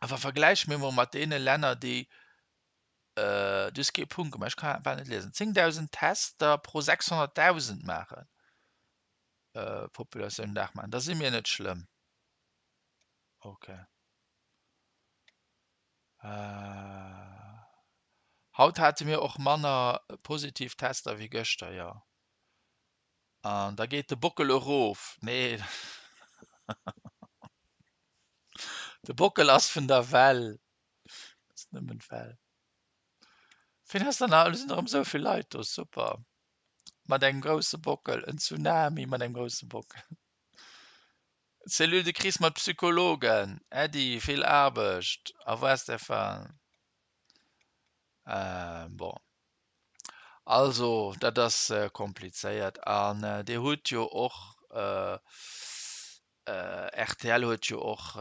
Awer vergläiche mir mol mat deene Länner, déi, du hues kee Punkt gemaach, ech kann bal net liesen, 10.000 Tester pro 600.000 maachen. Populatioun Dag maachen, da si mir net schlëmm. Ok. Haut hate mir och manner positiv Tester wéi gëschter, jo. An da geet de Bockel erof. Nee, de Bockel ass vun der Well. Ass nëmmen d'Well. Wien ass dann nach? Lo sinn erëm esou vill Leit do, super. Mat engem grousse Bockel, en Tsunami mat engem grousse Bockel. Cellule de crise mat Psychologen, Äddi, vill Aarbecht. Au revoir Stéphane. Bon, also dat ass komplizéiert. An Dir hutt jo och, rtl huet jo och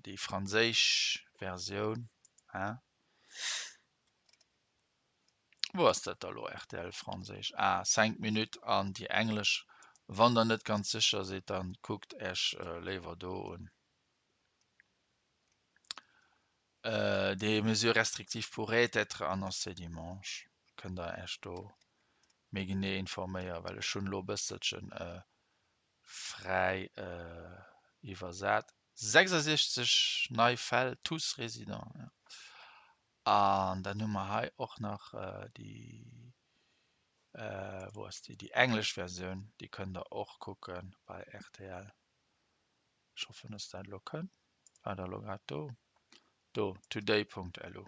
déi franséisch Versioun, hein? Wou ass dat da lo, rtl franséisch? Ah, cinq minutes an déi englesch. Wann der net ganz sécher sidd, dann kuckt Äech léiwer do un. Des mesures restrictives pourraient être annoncées dimanche. Kënnt der Äech do méi genee informéieren, well ech hunn elo e bësselchen fräi iwwersat. 66 nei Fäll, tous résidents, jo. An dann hu mer hei och nach déi, wou ass déi, déi englesch Versioun, déi kënnt der och kucke bei rtl. Ech hoffen, dass dat elo kënnt. War dat elo grad do? Do, today.lu.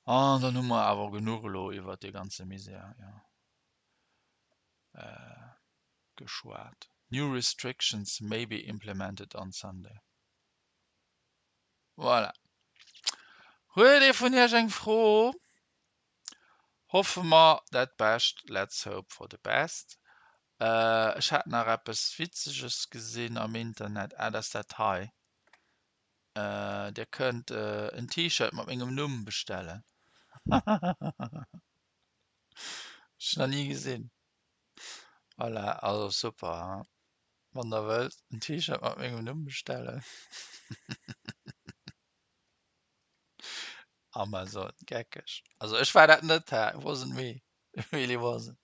An dann hu mer awer genuch elo iwwert dee ganze Misär, jo, geschwat. New restrictions may be implemented on Sunday. Voilà. Huet ee vun Iech eng Fro? Hoffe mer dat Bescht, let's hope for the best. Ech hat nach eppes Witzeges gesinn am Internet, ah dat ass dat hei. Dir kënnt en T-Shirt mat mengem Numm bestellen. Ech nach ni gesinn. Voilà, also super, hein? Wann der wëllt en T-Shirt mat mengem Numm bestellen. Amazon, geckeg. Also ech war dat net, hä? It wasn't me. It really wasn't.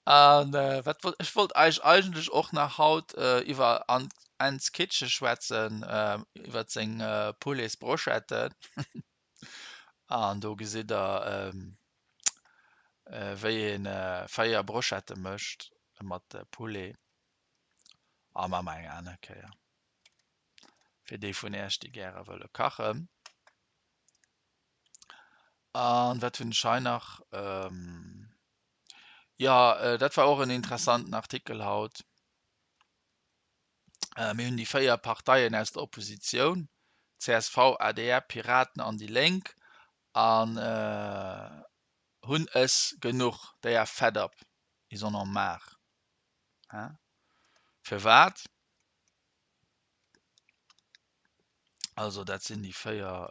An äh, wat wollt ech wollt eich eigentlech och nach haut äh, iwwer an Anne's Kitchen schwätzen, äh, iwwer seng äh, Poulets Brochetten. An do gesitt der ähm, wéi een 4 Brochette mécht mat Poulet. A maache mer eng aner Kéier. Fir déi vun Äech, déi gäre wëlle kachen. An wat hunn ech hei nach? Jo, dat war och en interessanten Artikel haut. Mir hunn déi 4 Parteien aus der Oppositioun, csv, adr, Piraten an déi Lénk, an hunn es genuch, they are fed up, ils en ont marre. Hein? Firwat? Also dat sinn déi 4,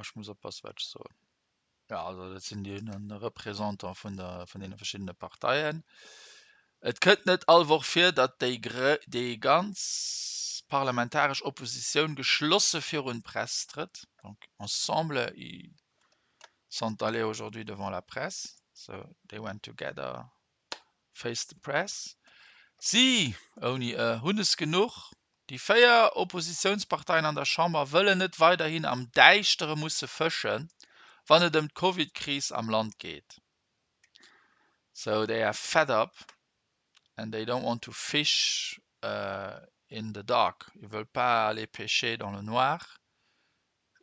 ech muss oppassen, wat ech soen. Jo, also dat sinn déi Représentant vun der, vun deene verschiddene Parteien. Et kënnt net all Woch vir, datt déi déi ganz parlamentaresch Oppositioun geschlosse virun d'Press trëtt. Donc ensemble ils sont allés aujourd'hui devant la presse, so they went together face the press. Si, ouni e, hunn es genuch. Déi 4 Oppositiounsparteien an der Chamber wëllen net weiderhin am Däischtere musse fëschen, wann et ëm d'Covid-Kris am Land geet. So they are fed up and they don't want to fish in the dark, ils veulent pas aller pêcher dans le noir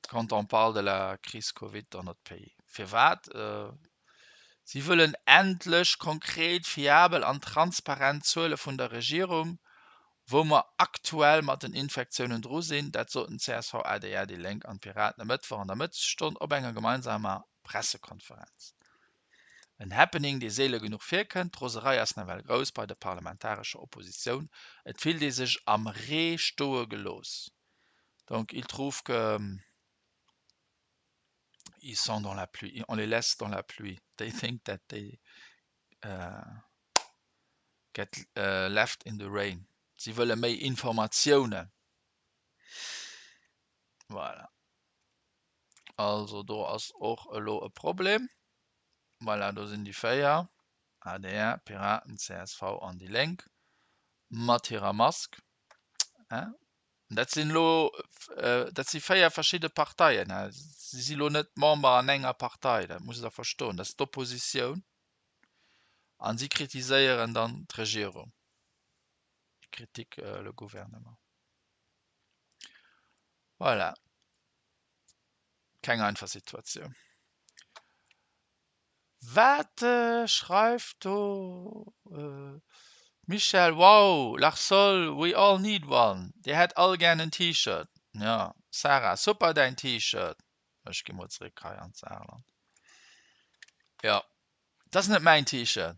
quand on parle de la crise Covid dans notre pays. Firwat? Si wëllen endlech konkret, fiabel an transparent Zuele vun der Regierung, wou mer aktuell mat den Infektiounen dru sinn. Dat soten csv, adr, déi Lénk an d'Piraten e Mëttwoch an der Mëttesstonn op enger gemeinsamer Pressekonferenz. En Happening, dee seele genuch virkënnt. D'Roserei ass nawell grouss bei der parlamentarescher Oppositioun. Et fillt ee sech am Ree stoe gelooss. Donc il trouve que ils sont dans la pluie, on les laisse dans la pluie. They think that they get left in the rain. Si wëlle méi Informatiounen. Voilà. Also do ass och elo e Problem. Voilà, do sinn déi 4, adr, Piraten, csv an déi Lénk mat hirer Mask. Dat sinn elo, dat si 4 verschidde Parteien. Si si elo net Member an enger Partei, dat musst Der verstoen. Dat ass d'Oppositioun a si kritiséieren dann d'Regierung. Critiquent le gouvernement. Voilà. Keng einfach Situatioun. Wat schreift do Michèle, Wow, Larsol, we all need one, Dir hätt all gären en T-Shirt. Jo, Sarah, super däin T-Shirt. Ech gi mol zeréck hei an d'Saarland. Jo, dat ass net mäin T-Shirt.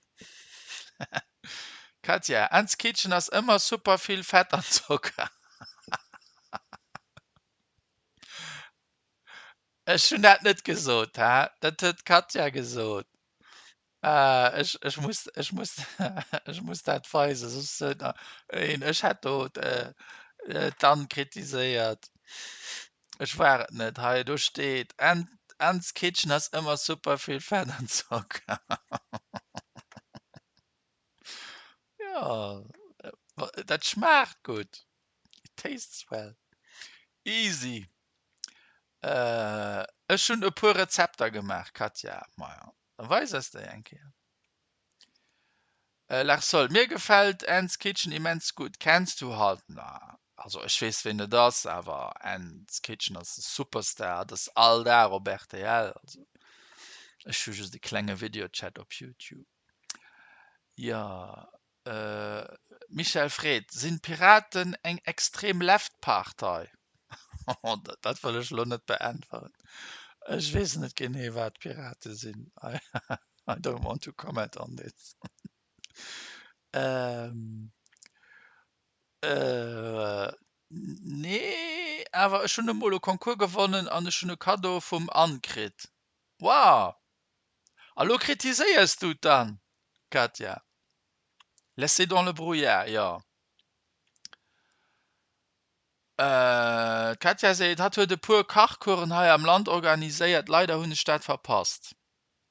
Katja, Anne's Kitchen ass ëmmer super vill Fett an Zocker. Ech hunn dat net gesot, hä? Dat huet d'Katja gesot. Ah, ech, ech muss, ech muss, ech muss dat weisen, soss seet nach een, ech hätt do d'Anne kritiséiert. Ech war et net. Hei, do steet, Anne, Anne's Kitchen ass ëmmer super vill Fett an Zocker. Jo, dat schmaacht gutt. It tastes well. Easy. Ech hunn e puer Rezepter gemaach, Katja. Maja, da weis eis déi eng Kéier. Larsol, Mir gefält Anne's Kitchen immens gutt. Kenns du hatt? Na, also ech weess ween et ass, awer Anne's Kitchen ass e Superstar, dat ass all Dag op rtl. Also ech hu just e klenge Videochat op Youtube. Jo, Michel Fred, Sinn d'Piraten eng extrem Left Partei? Dat wëll ech elo net beäntweren. Ech weess net genee wat d'Pirate sinn. I don't want to comment on this. Nee, awer ech hunn emol e Concours gewonnen an ech hunn e Kaddo vum Anne kritt. Wow! A lo kritiséiers du d'Anne, Katja? Laissez dans le brouillard, jo. D'Katja seet, hatt huet e puer Kachcoursen hei am Land organiséiert, leider hunn ech dat verpasst.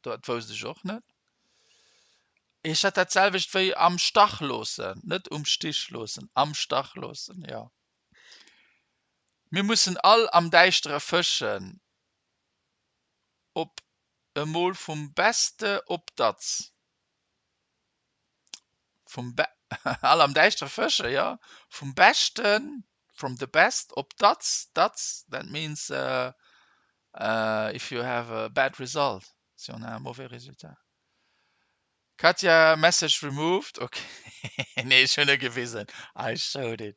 Dat wousst ech och net. Ech hat dat selwecht wéi am Stach loossen, net um Stich loossen, am Stach loossen, jo. Mir mussen all am Däischtere fëschen. Op emol vum Beste op Datz. Vum Be all am Däischtere fësche, jo. Vum Beschten, from the best, op Datz, Datz, that means if you have a bad result, si on a un mauvais résultat. Katja, message removed, ok. Nee, ech hunn e gewisen, I showed it.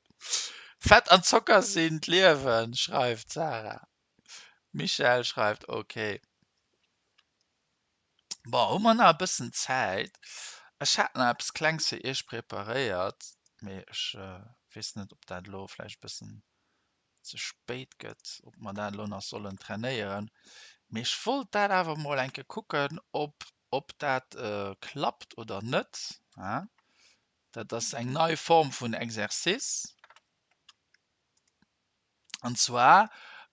Fett an Zocker sinn d'Liewen, schreift d'Sarah. Michèle schreift, ok. Bon, hu mer nach e bëssen Zäit. Ech hat nach eppes Klengs fir Iech preparéiert, mee ech weess net, ob dat elo vläicht e bëssen ze spéit gëtt, ob mer dat elo nach sollen trainéieren. Mee ech wollt dat awer emol eng Kéier kucken, ob, ob dat klappt oder net. Dat ass eng nei Form vun Exercice. An zwar,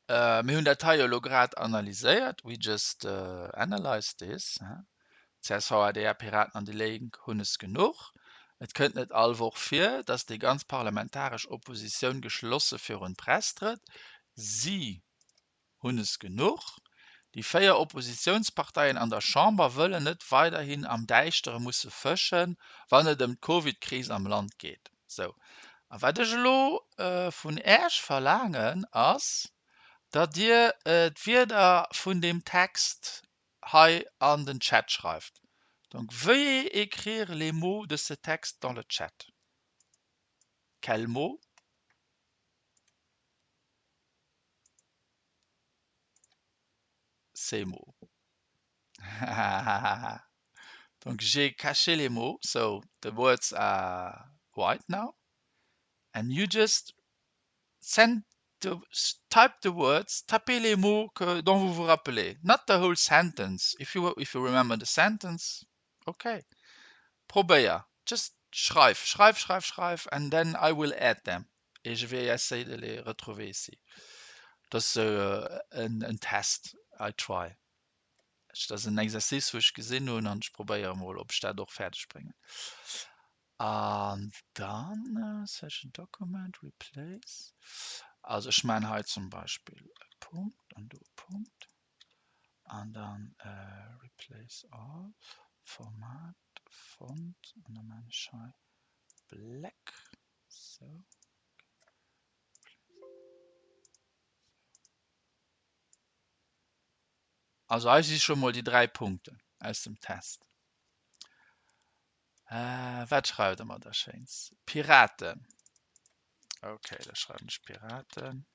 mir hunn dat hei jo elo grad analyséiert, we just analyzed this, csv, adr, Piraten an déi Lénk hunn es genuch. Et kënnt net all Woch vir, datt déi ganz parlamentaresch Oppositioun geschlosse virun d'Press trëtt. Si hunn es genuch. Déi 4 Oppositiounsparteien an der Chamber wëllen net weiderhin am Däischtere musse fëschen, wann et ëm d'Covid-Kris am Land geet. Sou, a wat ech elo vun Äech verlaangen, ass, datt Dir d'Wierder vun deem Text hei an den Chat schreift. Donc, veuillez écrire les mots de ce texte dans le chat. Quels mots? Ces mots. Donc j'ai caché les mots, so the words are white now. And you just send the, type the words, tapez les mots que, dont vous vous rappelez. Not the whole sentence. If you, if you remember the sentence, okay. Probéier. Just schreif, schreif, schreif, schreif, and then I will add them. Et je vais essayer de les retrouver ici. Dat ass en Test. I try. Dat ass en Exercice, wou ech gesinn hunn an ech probéiere mol, ob ech dat och fäerdeg bréngen. An dann Session Document, Replace. Also ech maachen hei zum Beispill e Punkt an do e Punkt an dann Replace all, Format, Font an da maachen ech hei Black, sou. Also hei si scho mol déi 3 Punkten aus dem Test. Äh, wat schreift der mer da Schéins? Piraten. Okay, da schreiwen ech Piraten.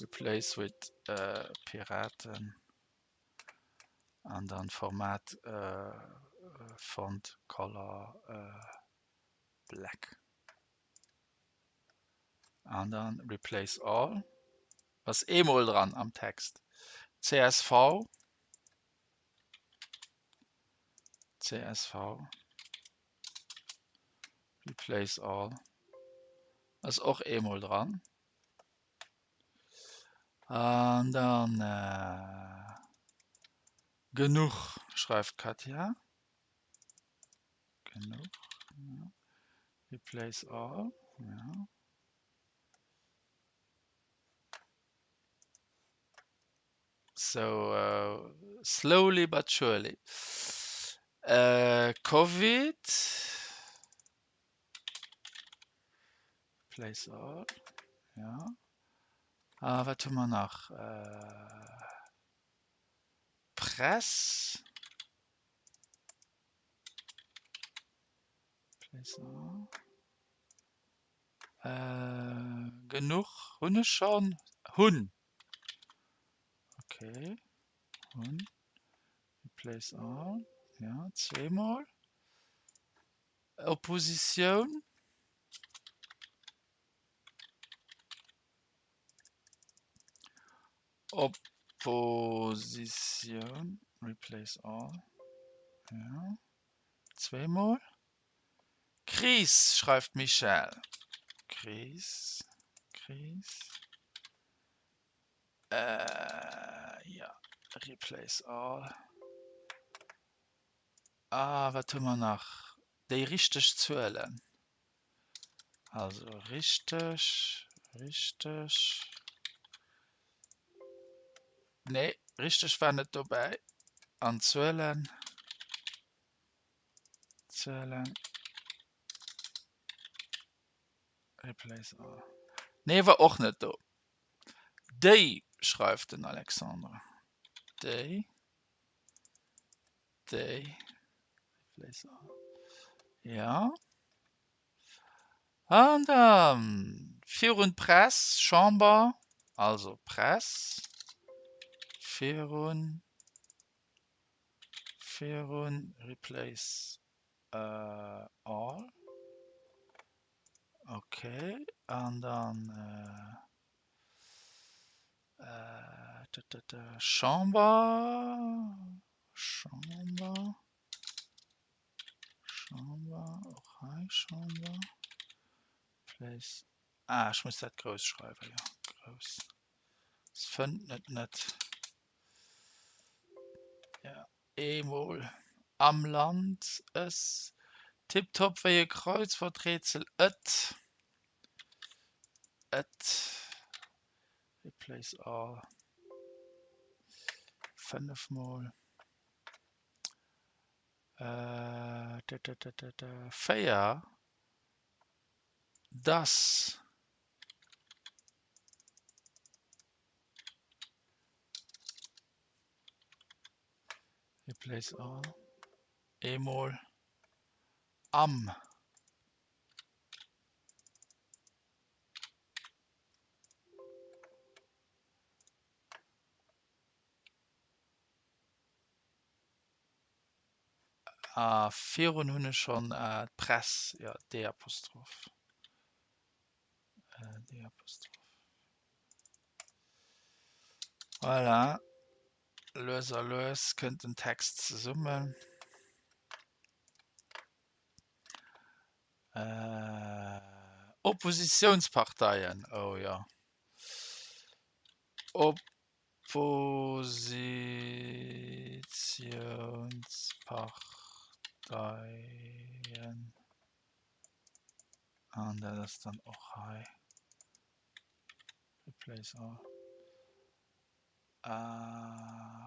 Replace with äh, Piraten. An dann Format äh, Font Color äh, Black. An dann Replace All. Ass eemol dran am Text. Csv. Csv. Replace All. Ass och eemol dran. An dann äh, genuch, schreift Katja. Genuch. Ja. Replace All. Ja. So uh, slowly but surely. Uh, Covid. Place all. Ja. Ah, wat hu mer nach? Uh, Press. Place all. Äh, genuch hunn ech schonn. Hunn. Okay. Hunn. Replace all. Ja, zweemol. Oppositioun. Oppositioun. Replace all. Ja. Zweemol. Kris, schreift d'Michèle. Kris, Kris. Äh, ja, replace all. Ah, wat hu mer nach? Déi richteg Zuelen. Also richteg, richteg. Nee, richteg war net dobäi. An Zuelen. Zuelen. Replace all. Nee, war och net do. Déi, schreift den Alexandre. Déi. Déi. Replace all. Ja. An dann virun d'Press, Chamber, also Press, virun Virun replace all. Ok an dann Chamber, Chamber, Chamber, och hei Chamber, replace, ah ech muss dat grouss schreiwen, jo grouss, s fënnt et net. Ja, eemol am Land es tiptop wéi e Kreuzworträtsel et et replace all fënnefmol äh, 4 dass. Replace all. Eemol am. A virun hunn ech schonn d'Press, jo, D Apostroph. D Apostroph. Voilà. Lues a lues kënnt den Text zesummen. Äh, Oppositionsparteien, oh ja. Oppositiounsparteien. An dat ass dann och hei. Replace all.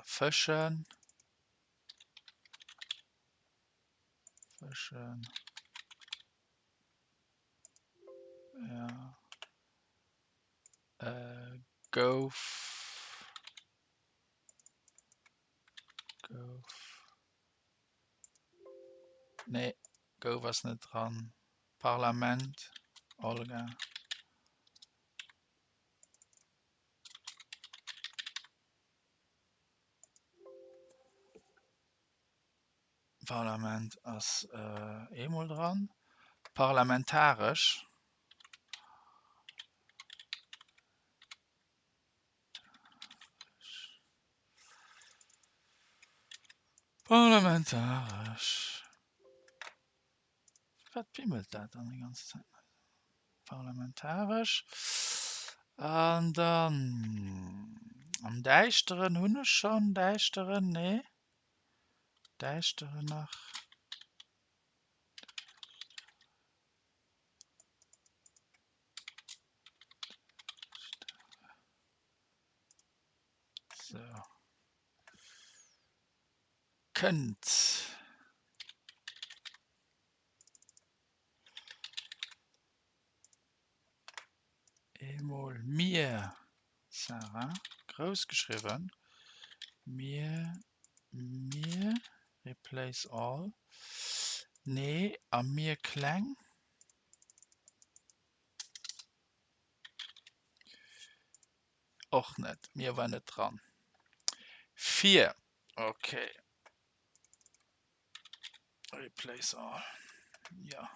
Fëschen. Fëschen. Ja. Gouf. Gouf. Nee, gouf ass net dran. Parlament, Olga. Parlament ass eemol dran. Parlamentaresch. Parlamentaresch. Wat bimmelt dat dann déi ganz Zäit? Parlamentaresch. An dann am Däischteren hunn ech schonn Däischteren, nee. Däischteren nach. So. Kënnt. Eemol mir, Sarah, grouss geschriwwen, mir, mir, replace all, nee, a mir kleng. Och net, mir war net dran. Fir, okay. Replace all. Ja.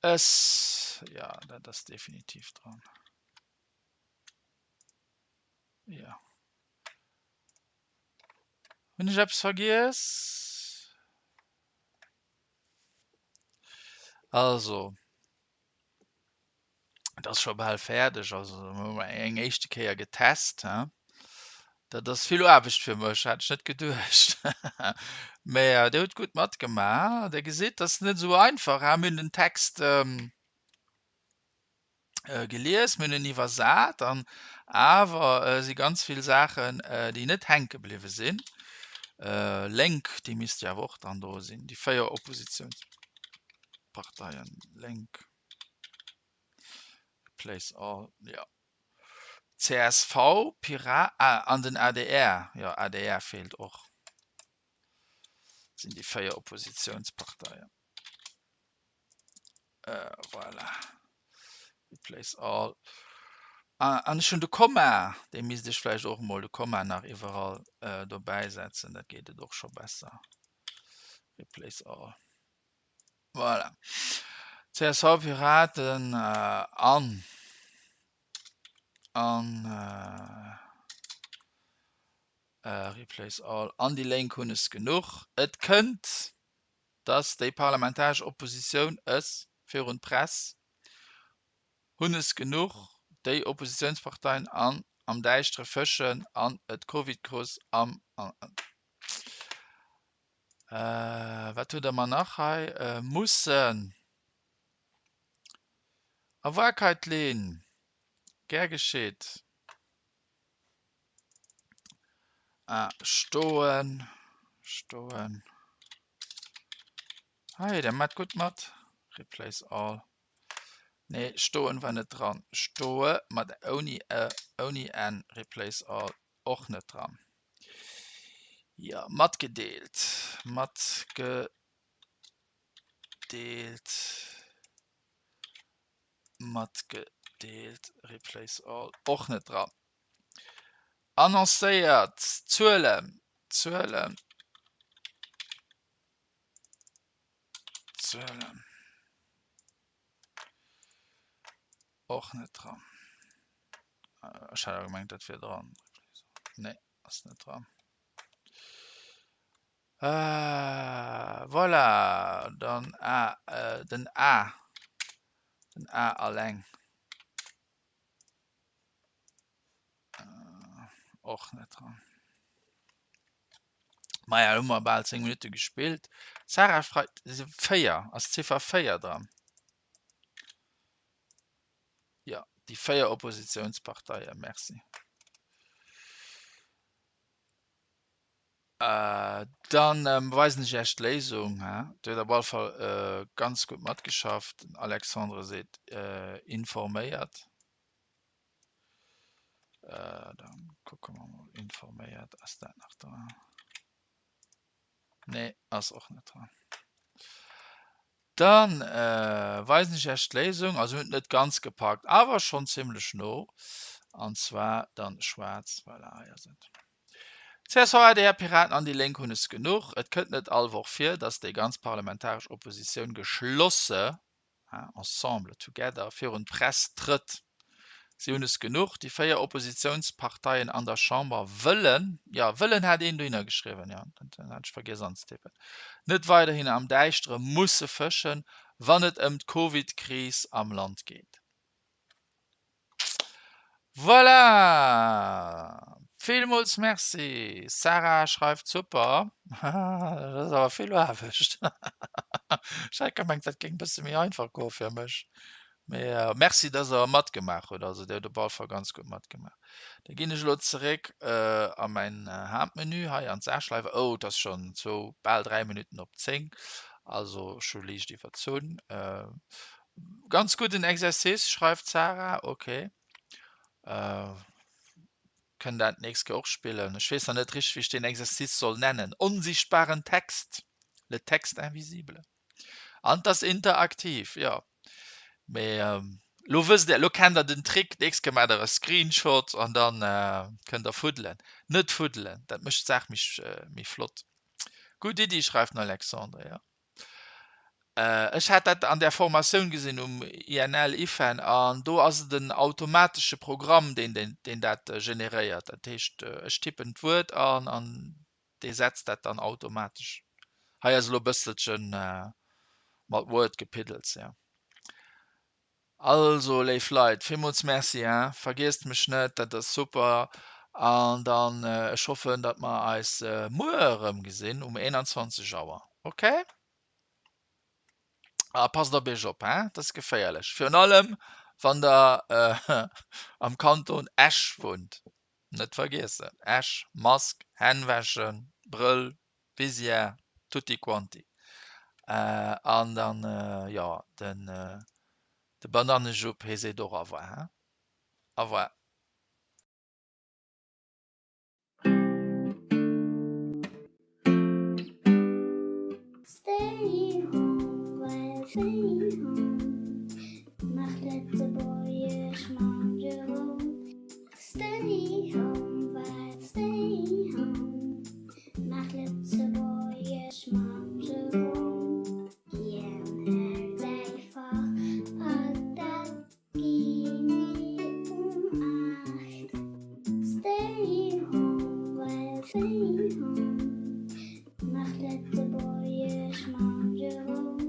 Es, ja, dat ass definitiv dran. Ja. Hunn ech eppes vergiess? Also, Et ass scho bal fäerdeg, also hu mer eng éischte Kéier getest. He? Dat ass vill Aarbecht fir mech, hat ech net geduecht. Mä Dir hutt gutt matgemaach. Dir gesitt, dat ass net esou einfach. He? Mir hunn den Text gelies, mir hunn en iwwersat an awer si ganz vill Saachen, déi net hänke bliwwe sinn. Lénk, déi misst jo awer och dann do sinn, déi 4 Oppositiounsparteien, Lénk. Replace all, jo. Csv, Pira ah, an den adr, jo adr feelt och. Sinn déi 4 Oppositionsparteien. Voilà. Replace all. Ah, an ech hunn de Komma, dee misst ech vläicht och emol de Komma nach iwwerall dobäi setzen, dat geet et och scho besser. Replace all. Voilà. Csv Piraten an an Replace all an déi Lénk hunn es genuch. Et kënnt, datt déi parlamentaresch Oppositioun es virun d'Press hunn es genuch, déi Oppositiounsparteien an am Däischtere fëschen an et Covid-Kurs am an. Wat huet der mer nach hei? Mussen. Au revoir Kaitlyn. Gär geschitt. Ah, stoen. Stoen. Hei, der mat gutt mat. Replace all. Nee, stoen war net dran. Stoe mat ouni e, ouni n. Replace all. Och net dran. Jo, matgedeelt, matgedeelt, matgedeelt, replace all, och net dran. Annoncéiert, Zuelen, Zuelen, Zuelen, och net dran. Ech hat awer gemengt, dat wier dran. Nee. Ass net dran. Äh, voilà, dann A, äh, den A. Den A alleng. Och net dran. Maja, hu mer bal 10 Minutte gespillt. Sarah schreift 4, ass d'Ziffer 4 dran? Jo, déi 4 Oppositiounsparteien, merci. Dann weisen ech Iech d'Léisung. Dir hutt op alle Fall ganz gutt matgeschafft. Den Alexandre seet informéiert. Dann kucke mer mol, informéiert, ass dat nach dran? Nee, ass och net dran. Dann weisen ech Iech d'Léisung. Also hunn et net ganz gepackt, awer schonn zimmlech no. An zwar dann schwaarz, voilà, hei ass et. Csv, adr, Piraten an déi Lénk hunn es genuch. Et kënnt net all Woch vir, datt déi ganz parlamentaresch Oppositioun geschlosse, ensemble, together, virun d'Press trëtt. Si hunn es genuch. Déi 4 Oppositiounsparteien an der Chamber wëllen, jo, wëllen hat een dohinner geschriwwen, jo, dat hat ech vergiess anzetippen, net weiderhin am Däischtere musse fëschen, wann et ëm d'Covid-Kris am Land geet. Voilà! Villmools Merci! Sarah schreift super. Dat ass awer vill Aarbecht. Ech hat gemengt, dat géing e bësse méi einfach goe fir mech. Mee Merci, dass Der matgemaach hutt. Also Dir hutt op alle Fall ganz gutt matgemaach. Da ginn ech elo zeréck a mäin Haaptmenü hei an d'Saarschleife. Oh, et ass schonn zwou, bal 3 Minutten op 10. Also ech hu liicht iwwerzunn. Ganz gudden Exercice, schreift d'Sarah. Ok. Kënn dat d'nächst Kéier och spillen. Ech weess nach net richteg, wéi ech deen Exercice soll nennen. Onsichtbaren Text, le texte invisible. An 't ass interaktiv, jo. Mee lo wësst der, lo kennt der den Trick. D'nächst Kéier maacht der e Screenshot an dann kënnt der fuddelen. Net fuddelen, dat mécht d'Saach méi flott. Gutt Iddi, schreift den Alexandre, jo. Ech hat dat an där Formatioun gesinn um INL, IFEN, an do ass et en automatesche Programm, deen deen dat generéiert. Dat heescht, ech tippen d'Wuert an an dee setzt dat dann automatesch. Hei ass elo e bësselche mat Word gepiddels, jo. Also léif Leit, villmools Merci hein, vergiesst mech net, dat ass super an dann ech hoffen datt mer eis muer erëm gesinn um 21 Auer, ok? A passt op iech op hein, dat ass geféierlech, virun allem wann der am Kanton Esch wunnt, net vergiessen, Esch, Mask, Hänn wäschen, Brëll, Visière, tutti quanti. An dann, jo, den, de Banannejupp, hee seet och Au revoir, hein? Au revoir. Stay home, well stay home, Mach Lëtzebuergesch mam Jérôme. Stay home, well stay home, Maach Lëtzebuergesch mam Jérôme. Hien hält säi Fach a dat genee um 8. Stay home, well stay home, Maach Lëtzebuergesch mam Jérôme.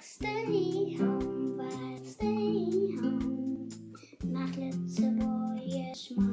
Stay home, well stay home, Maach Lëtzebuergesch mam.